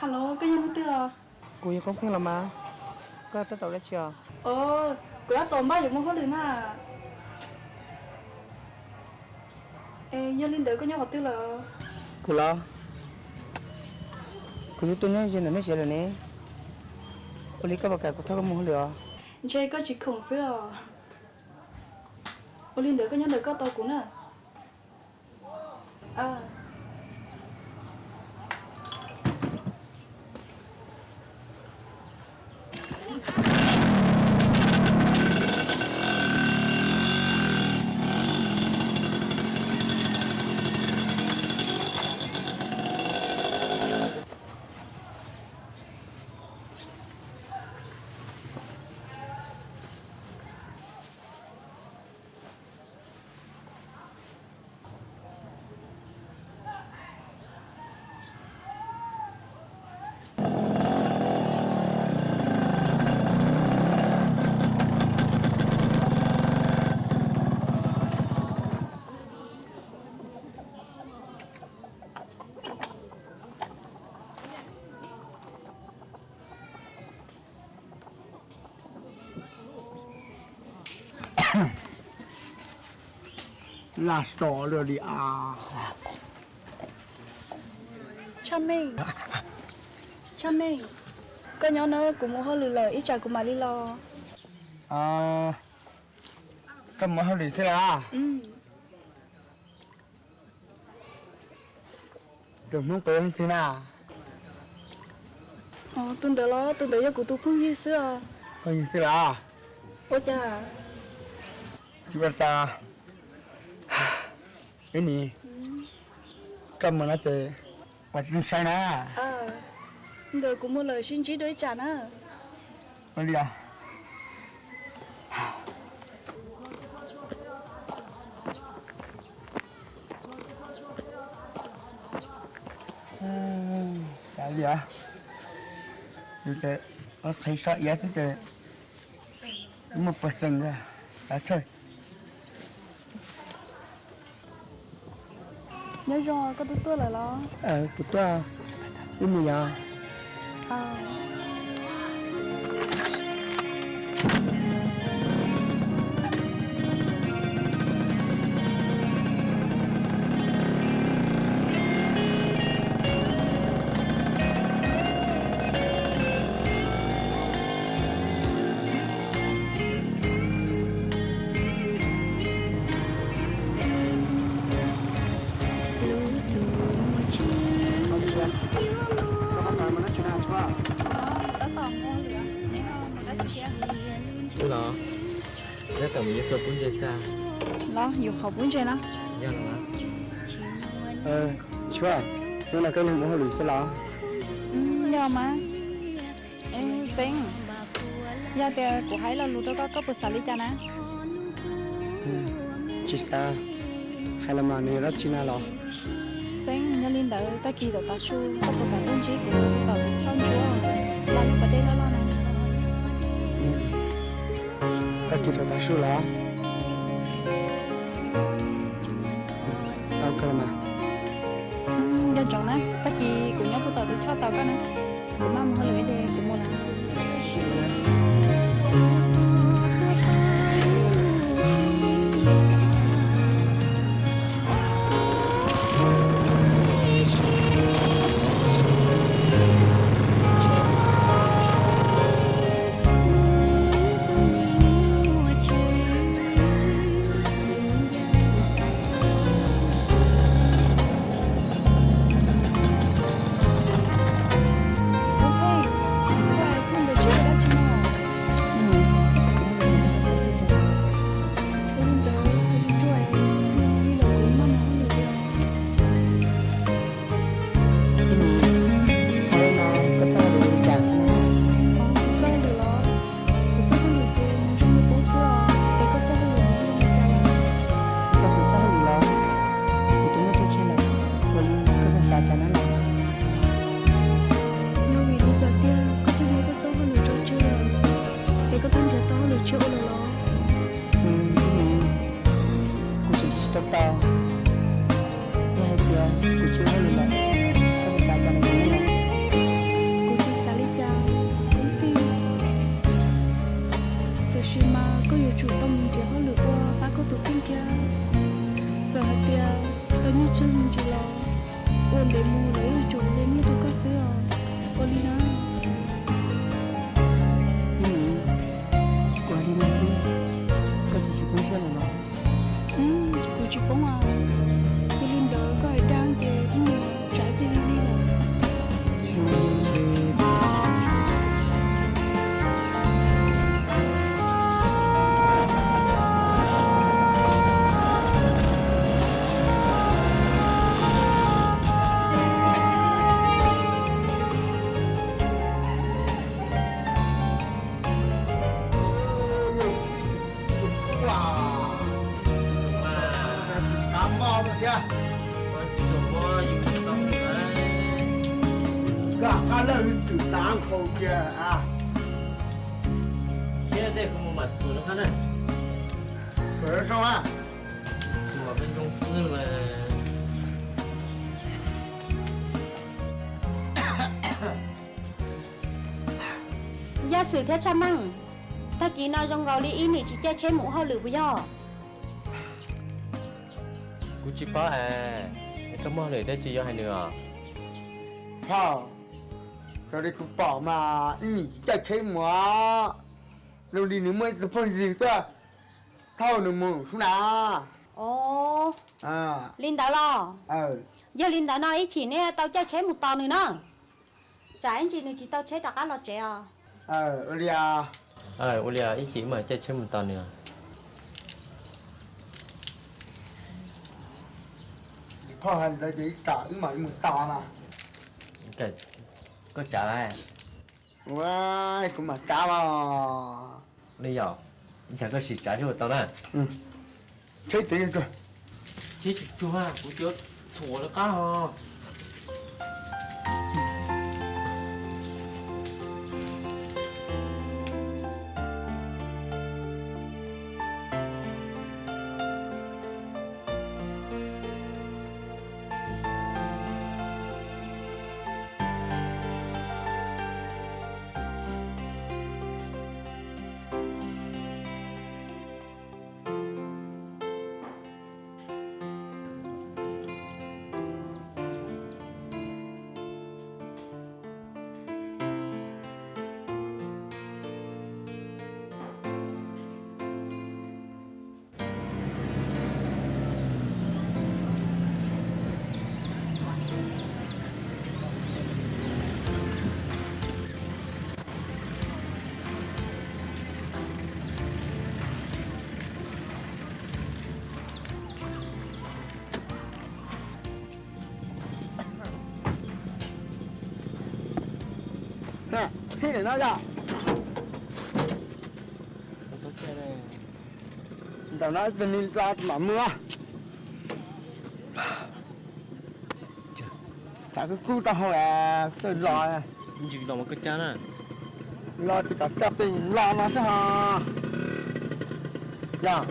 Hello, koj yog leej twg os? Kuv yog Koob Pheej los mas. Koj tab tom ua dab tsi os? Kuv tab tom npaj yuav mus hauj lwm na. Yog li ntawd koj nyob qhov twg lawm? Kuv los, kuv twb tuaj nyob ze ntawm nej siav lawm ne. Ua li koj puas kam kuv thauj koj mus hauj lwm os? Ntshe koj tsis khoom xwb os. Ua li ntawd koj nyob ntawm koj tos kuv na. Laj so lawm li as. Tshaj Meej, Tshaj Meej, koj nyob na, kuv mus hauj lwm lawm, ib tsam kuv mam li los. Koj mus hauj lwm thiab los? Tus Hmoob pem leej twg na? Tus ntawd los, tus ntawd yog kuv tus phooj ywg xwb os. Phooj ywg xwb los? Ua cas? Tsis ua cas. Ib nis, koj mus no ces ua tib tug saib na. Ntawd kuv mus lawm, sib ntsib dua ib tsam na. Ua li os. Cas li os, yus ces qhib so iav xwb ces muaj puas xees, kav tsij. Nyob zoo, koj twb tuaj lawm los? Kuv tuaj, wb mus yom. Los, yus qhov pub ntses na. Tshuaj, hnub no koj mus hauj lwm xwb los? Yog mas. Xeeb, yog tias kuv hais lo lus rau koj, koj puas xav li cas na? Tsis xav. Hais los mas nws yog dab tsi na los? Xeeb, yog li ntawd tag kis thaum tav su koj puas kam tuaj ntsib kuv tom tus choj ntsuab laj lub pas dej loj loj na? Tag kis thaum tav su los? Tau kawg los mas. Nco ntsoov na, tag kis kuv nyob puag tom tus choj tos koj na. Kuv maj mus hauj lwm ces kuv mus lawm. Ib nim, qhov no koj txoj hauj lwm li cas xwb na? Kuv txoj hauj lwm los, kuv txoj hauj lwm ces mus nrog mus pub xwb os, es koj txoj hauj lwm no yog li cas? Txoj kuv txoj hauj lwm los, kuv tus muaj tso tseg lawm, ua li koj puas xav cas na los? Yog vim li cas tiag koj thiaj muaj koj txoj hauj lwm tso tseg lawm, es koj twb nrhiav tau hauj lwm tshiab ua lawm los? Ib nim, kuv tseem nrhiav tsis tau tau. Yog hais tias kuv tsis ua hauj lwm lawm, koj puas xav cas los? Kuv tsis xav li cas, kuv tij. Mas koj yuav tsum tau mus nrhiav hauj lwm ua pab koj tus kheej thiab. Txawm hais tias tau nyiaj tsawg me ntsis los ua ntev mus lawv yuav tsum nce nyiaj rau koj xwb os. Ua li na. Kuv hais li no xwb, koj tsis tsis poob siab lawm los? Kuv tsis poob os. Yog li ntawd koj hais dag ces ib nim tsam ib pliag li li lawm. Koj qab lawj twm tav nkaus kiag a. Thiab tej kuv mus mam txuas rau qab na. Txuas rau saum a. Txuas peb zoo xwb mas. Yaj Xwm thiab Tshaj Meej, tag kis no zoo nkaus li ib nim tsis caij tsheb mus hauj lwm puas yog? Kuv tsis paub es, koj muaj hauj lwm dab tsi yuav hais nws os? Thaum, raws li kuv pom mas ib nim tsis caij tsheb mus, zoo li nws muaj ib tug phooj ywg tuaj thauj nws mus xwb na. Ov, li ntawd los? Yog li ntawd no ib chim nej tau caij tsheb mus tos nws na. Tsam ib ntsis nws tsis tau tsheb rov qab los tsev os. Ua li, ib chim wb mam caij tsheb mus tos nws. Phauj hais ntawd ces ib tsam wb mam li mus tos mas. Koj tsav lawm? Ua, kuv mam tsav mas. Li yog, ib tsam koj sim tsav seb puas tau na. Tsheb tseem tsuag, tsheb tseem tsuag, kuv tsuas txhuam lawv qab os. Hib ntawm no yog, ntawm no ib tug neeg los mam mus. Tsam kub kub taub hau es los, los tsis kom coj pes los no xwb ho. Yog,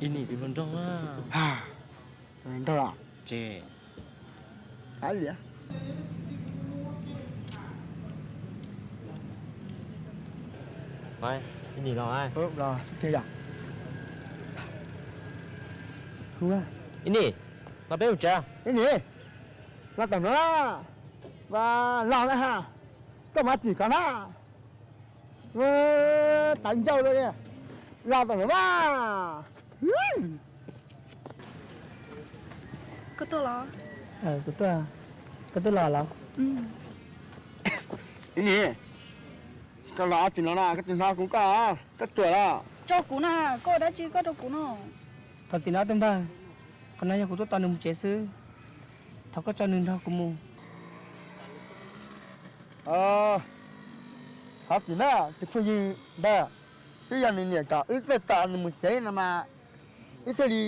ib nim tus hluas nraug, nraug, tsis, ib nim los, ib nim los peb mus tsev, ib nim los tom no, los na ha, koj mas txim koj na. Tav ncauj li, los tom no mas. Koj tuaj los? Koj twb los los? Ib nim, koj los txim no na, koj tsis hnov kuv koj, koj ruam los? Tso kuv na, koj ua dab tsi koj rau kuv no? Thov txim nawb tus npawg, qhov no yog kuv tuaj tos nws mus tsev xwb, thov koj tso nws nrog kuv mus. Thov txim na tus phooj ywg ntawd, twb yog nws niam kom wb tuaj tos nws mus tsev no mas, wb thiaj li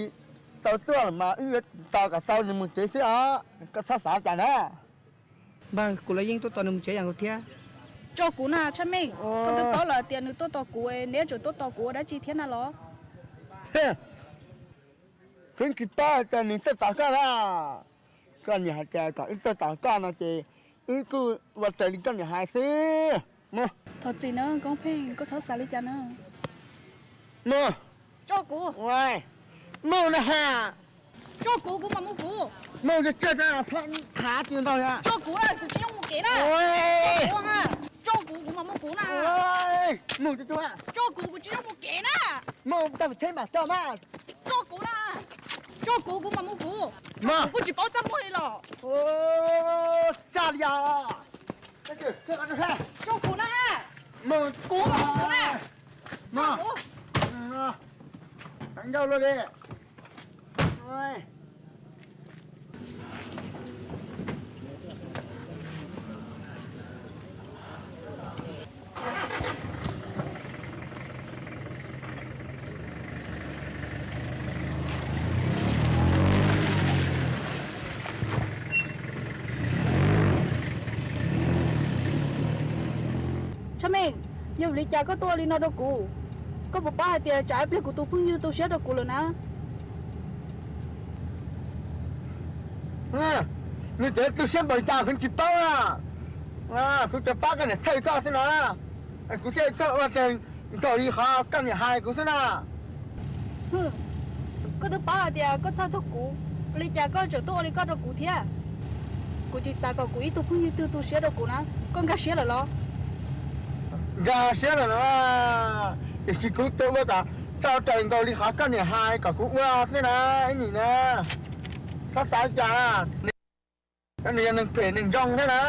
tau tuaj los mas wb yuav tos kom tau nws mus tsev xwb os, koj txhob xav cas na. Npawg, kuv los yeej tuaj tos nws mus tsev yam nkaus thiab. Tso kuv na Tshaj Meej, koj twb paub lawm tias nws tuaj tos kuv, neb tseem tuaj tos kuv ua dab tsi thiab na los? Twb tsis paub hais tias nws tuaj tos koj na. Koj niam hais tias kom wb tuaj tos koj no ces wb kuj ua raws li koj niam hais xwb. Mus. Thov txim na, Koob Pheej, koj txhob xav li cas na. Mus. Tso kuv. Mus na ha. Tso kuv, kuv mam mus kuv. Mus tso tso tso, thav tsis ntau. Tso kuv na, kuv tsis nyob mus kev na. Tso kuv, kuv mam mus kuv na. Mus tso tso. Tso kuv, kuv tsis nyob mus kev na. Mus tau theb mas tso mas. Tso kuv na. Tso kuv, kuv mam mus kuv. Kuv kuj tsis paub txaj muag li los. Txaj li os. Tso kuv na ha. Kuv mam mus kuv na. Ncauj luaj li. Tshaj Meej, yog vim li cas koj tuaj ua li no rau kuv? Koj puas paub hais tias tsam ib pliag kuv tus phooj ywg tu siab rau kuv lawm na? Nws twb tu siab npaum cas kuv tsis paub na. Kuv tsuas paub koj niam txhawj koj xwb na. Kuv thiaj txawj ua raws nkaus li qhov koj niam hais kuv xwb na. Koj twb paub hais tias koj txhawj txog kuv, ua li cas koj tseem tuaj ua li koj rau kuv thiab? Kuv tsis xav kom kuv ib tug phooj ywg twg tu siab rau kuv na, koj nkag siab lawm los? Nkag siab lawm no, tiam sis kuv tsuas ua kom txawj raws nkaus li qhov koj niam hais kom kuv ua xwb na, ib nim na. Txhob xav cas, koj niam yog neeg phem neeg zoo thiab na.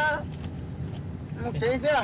Mus tsev xwb.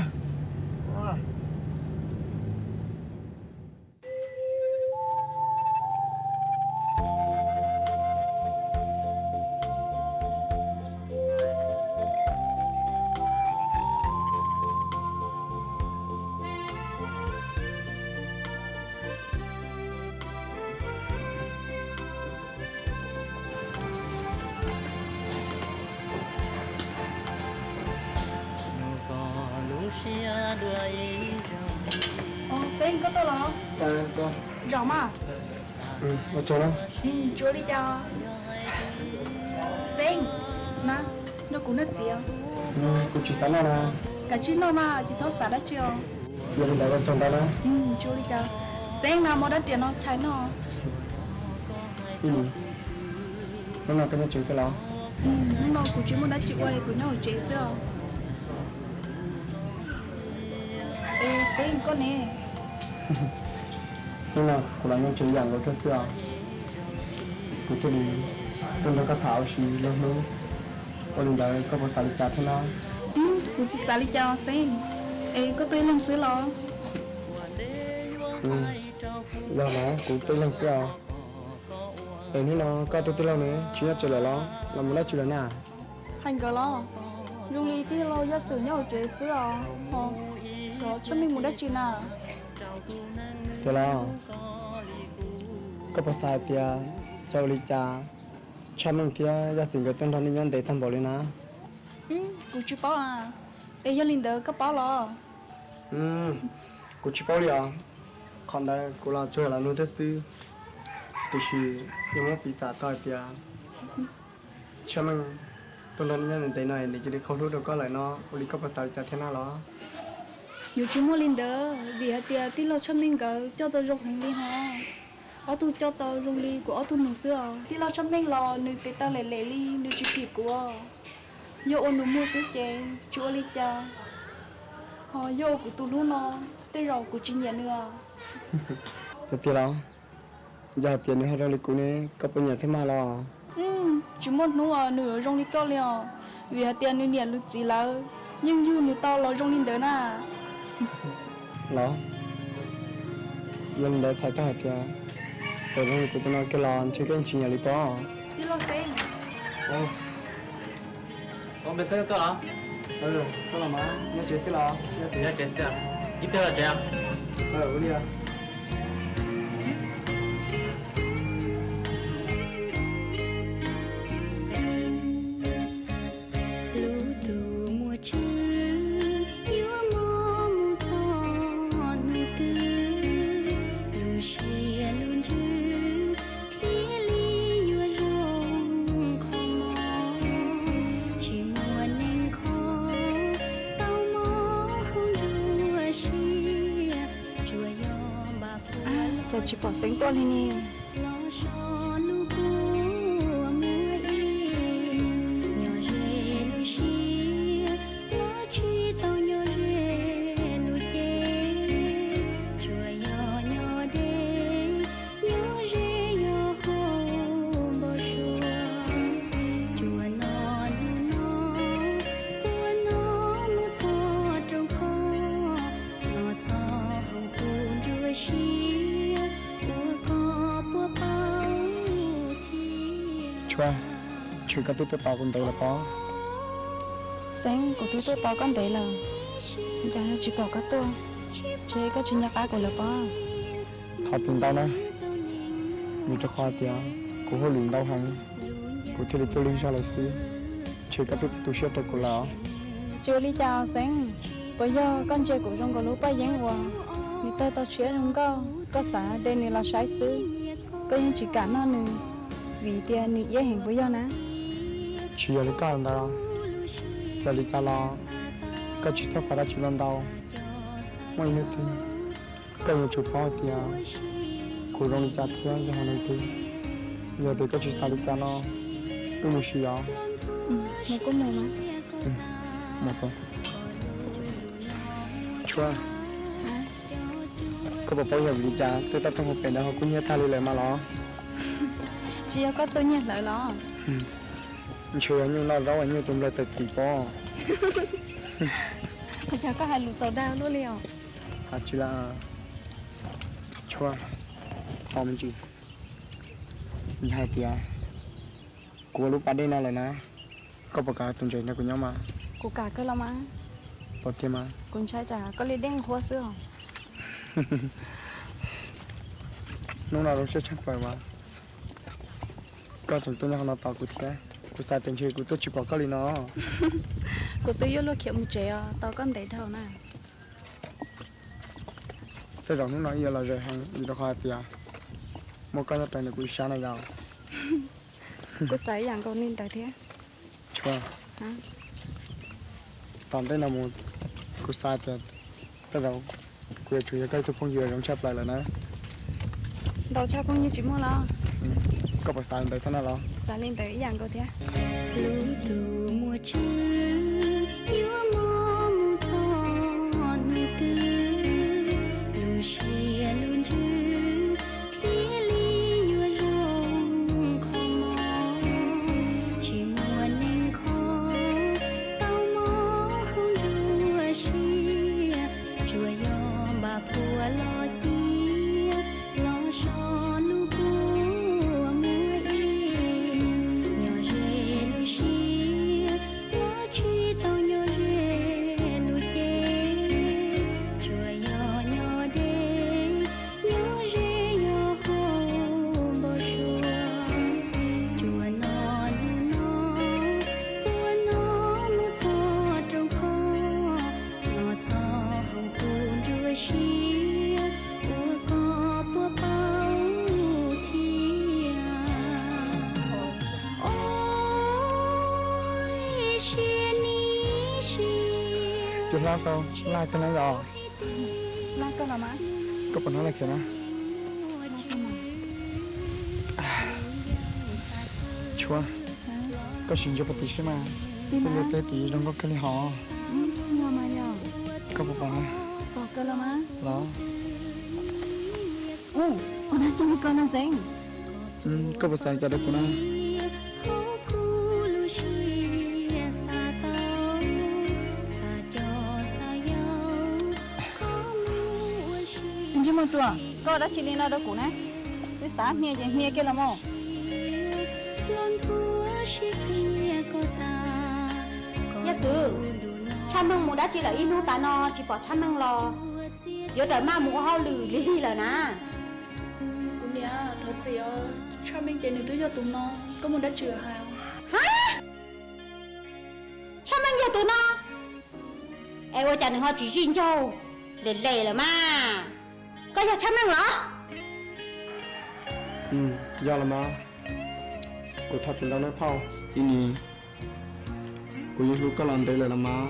Xeeb, koj tuaj los? Zaum mas. Ua tsaug na. Tsis ua li cas. Xeeb, na, nrog kuv noj txiv. Kuv tsis xav noj na. Kav tsij noj mas, tsis txhob xav dab tsi os. Yog li ntawd ua tsaug ntau na. Tsis ua li cas. Xeeb, na, muab dab riam no chais noj. Hnub no koj nyob tsev xwb los? Hnub no kuv tsis muaj dab tsi ua, kuv nyob hauv tsev xwb os. Es Xeeb, koj ne? Hnub no kuv los nyob tsev ib yam nkaus thiab xwb os. Kuv thiaj li tuaj nrog koj tham ua si lub hnub. Ua li ntawd koj puas xav li cas thiab na? Kuv tsis xav li cas os Xeeb. Es koj tuaj ib leeg xwb los? Yog los kuv tuaj ib leeg xwb os. Es hnub no koj tus tij laug ne tsis nyob tsev lawm los, los mus dab tsi lawm na? Hais nkawd los, zoo li tij laug Yaj Xwm nyob hauv tsev xwb os, ho xyov Tshaj Meej mus dab tsi na. Tiag los? Koj puas xav hais tias yog ua li cas Tshaj Meej thiab Yaj Xwm nkawd tuaj nrog nej nyob ntev tag npaum li na? Kuv tsis paub a. Es yog li ntawd koj paub los? Kuv tsis paub li os. Qhov ntawd kuv los tsuas yog los nug thiab xwb. Tiam sis yog muab piv xam tau hais tias Tshaj Meej tuaj nrog nej nyob ntev no nws cia li kho hlub rau koj lawm no, ua li koj puas xav li cas thiab na los? Yuav tsis muaj li ntawd, vim hais tias tij laug Tshaj Meej nkawd coj tau zoo heev li ho. Ob tug coj tau zoo li kuv ob tug nus xwb os. Tij laug Tshaj Meej los nws tes taw lem lem li, nws tsis phim kuv. Yog ua nus muag xwb ces tsis ua li cas, ho yog ua kuv tus hlub no, tej zaum kuv tsis nyiam nws os. Tiag tiag los? Yog hais tias nws ho zoo li kuv ne, koj puas nyiam thiab mas los? Tsis muaj hnub uas nws yuav zoo li koj li os, vim hais tias nws niam nws txiv lawv yeej yug nws tau los zoo li ntawd na. Los, yog li ntawd txhais tau hais tias thaum zoo li kuv tus no kiag los ntshe koj yeej tsis nyiam li pob. Ua npe xeeb tuaj los? Koj los mas, nyob tsev xwb los? Nyob tsev xwb. Ib pliag los tsev. Ua li. Lub ntuj muaj tswv yuav mob mus txog hnub twg, lub siab lub ntsws thiaj li yuav zoo qhov no. tsis pom Xeeb tuaj li ne. Los so lub kua muag ib, nyob ze lub siab, los tsis tau nyob ze lub cev, tsuas yog nyob deb, nyob ze yog hauv npau suav. Cua no hnub no, kua no mus txog rau koj, no txog hauv kuv nruab siab, ua koj puas paub thiab. Tshua, ntshe koj twb tuaj tos kuv ntev lawm pob. Xeeb, kuv twb tuaj tos koj ntev lawm, cas tsis pom koj tuaj, ntshe koj tsis nco qab kuv lawm pob. Thov txim ntau na, vim rau qhov tias kuv hauj lwm ntau heev, kuv thiaj li tuaj lig zog lawm xwb. Ntshe koj twb tu siab rau kuv lawm os. Tsis ua li cas Xeeb, puas yog koj ntsia kuv zoo nkaus lub paj yeeb uas nws tawg tau tshiab zoo nkauj, koj xav de nws los saib xwb, koj yeej tsis kam noj nws vim tias nws iab heev puas yog na? Tsis yog li koj hais ntawd, txawm li cas los koj tsis txhob xav dab tsi ntau ntau. Muaj ib hnub twg koj yuav tsum paub hais tias kuv zoo li cas thiab yog hais leej twg. Yog tias koj tsis xav li cas no, wb mus sim os. Mus kuj mus mas. Mus. Tshua, koj puas paub yog vim li cas tej toj roob hauv pes ntawd ho kub hnyiab tag li lawm mas los? Tsis yog koj tua nyiag hlawv los? Ntshe yog nyuj noj zaub es nyuj tus nplaig tawm tim pob. Cas koj hais lus txaus dag luaj li os? Tsis la, Tshua, thov me ntsis, yog hais tias kuv ua lub pas dej no lawm na, koj puas kam tus ntses nrog kuv nyob mas? Kuv kam kawg los mas. Puas tiag mas? Kuv ntshai tsam koj li dej huab xwb os. Hnub no zoo siab tshaj plaws mas koj tseem tuaj nyob qhov no tos kuv thiab. Kuv xav tias ntshe kuv tuaj tsis pom koj li no. Kuv twb yuav luag khiav mus tsev os, tos koj ntev dhau na. Tej zaum hnub no ib yuav los ze heev vim rau qhov hais tias muaj koj nyob raws nraud kuv ib sab na yom. Kuv xav ib yam nkaus li ntawd thiab. Tshua, tom ntej no mus, kuv xav tias tej zaum kuv yuav tsum yog koj ib tug phooj ywg zoo tshaj plaws lawm na. Ntau tshaj phooj ywg tsis muaj los? Koj puas xav li ntawd thiab na los? Xav li ntawd ib yam nkaus thiab. Lub tug muaj tswv yuav mob mus txog hnub twg, lub siab lub ntsws thiaj li yuav zoo kho mob. Tsis muaj neeg kho tau mob hauv nruab siab, tsuas yog npaj phuam los cia los so lub kua muag ib. Nyob ze lub siab los tsis tau nyob ze lub cev, tsuas yog nyob deb, nyob ze yog hauv npau suav. Cua no hnub no, kua no mus txog rau koj, no txog hauv kuv nruab siab, ua koj puas paub thiab. Ua siab ni siab. Cua hlab tau laj kawg na yom. Laj kawg los mas. Koj puas hnov laj khiav na? Tshua, koj sim ntsia puag tim siab mas, tej liaj teb tim zoo nkauj kawg li hos. Koj puas pom na? Los. Ua dab tsi li koj no Xeeb? Koj puas xav li cas rau kuv na? Ntsej muag ruam, koj ua dab tsi li no rau kuv na? Twb xav hnia ces hnia kiag los mas. Yaj Xwm, Tshaj Meej mus dab tsi lawm ib hnub tas no tsis pom Tshaj Meej los? Yuav rawm maj mus ua hauj lwm lig lig lawm na. Kuv niam, thov txim os, Tshaj Meej ces nws twb yog tus no, koj mus dab tsi lawm hais? Ha! Tshaj Meej yog tus no? Es ua cas nws ho tsis zij ncaug, les les lawm mas? Koj yog Tshaj Meej los? Yog los mas, kuv thov txim ntau nawb phauj. Ib nim, kuv yeej hlub koj los ntev lawm los mas,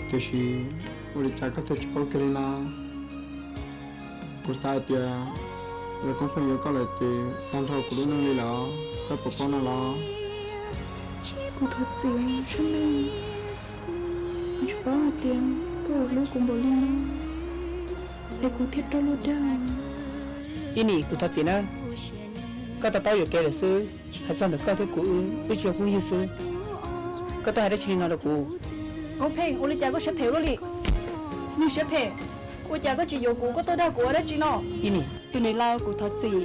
tiam sis ua li cas koj thiaj tsis paub kiag li na? Kuv xav hais tias yog koob pheej yuav koj lawm ces tag nrho kuv lub neej li lawm, koj puas paub no los? Kuv thov txim, Tsheej Meej. Kuv tsis paub hais tias koj yuav hlub kuv npaum li no, es kuv thiaj rov lub dag. Ib Nim, kuv thov txim na. Koj tau paub yuam kev lawm xwb, hais txog ntawm koj thiab kuv wb, wb tsis yog phooj ywg xwb. Koj twb hais dab tsi li no rau kuv? Koob Pheej, ua li cas koj siab phem ua luaj li? Niag siab phem, ua cas koj tsis yuav kuv, koj tuaj dag kuv ua dab tsi no? Ib Nim, tus niam laus, kuv thov txim,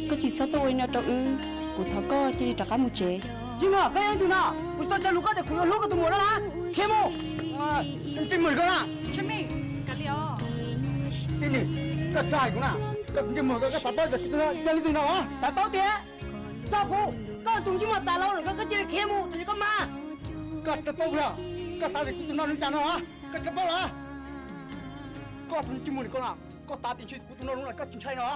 koj tsis txhob tuaj ua li no rau wb, kuv thov koj cia li rov qab mus tsev. Tsis muaj, koj yog leej twg no? Kuv tsis tau cog lus koj tias kuv yuav hlub koj tus muam no na. Khiav mus. Tsis muaj koj na. Tsheej Meej, kav liam os. Ib Nim, koj txhob hais kuv na. Koj tsis muaj, koj xav paub tias kuv tus no yog leej twg no los? Xav paub tiag, tso kuv, koj tus ntsej muag tas los, koj cia li khiav mus, tam sim koj mas. Koj tsis paub los? Koj xav tias kuv tus no zoo cas no los? Koj tsis paub los? Koj tus ntsej muag li koj na, koj xav tias ntshe kuv tus no zoo los koj tsis ntshai no?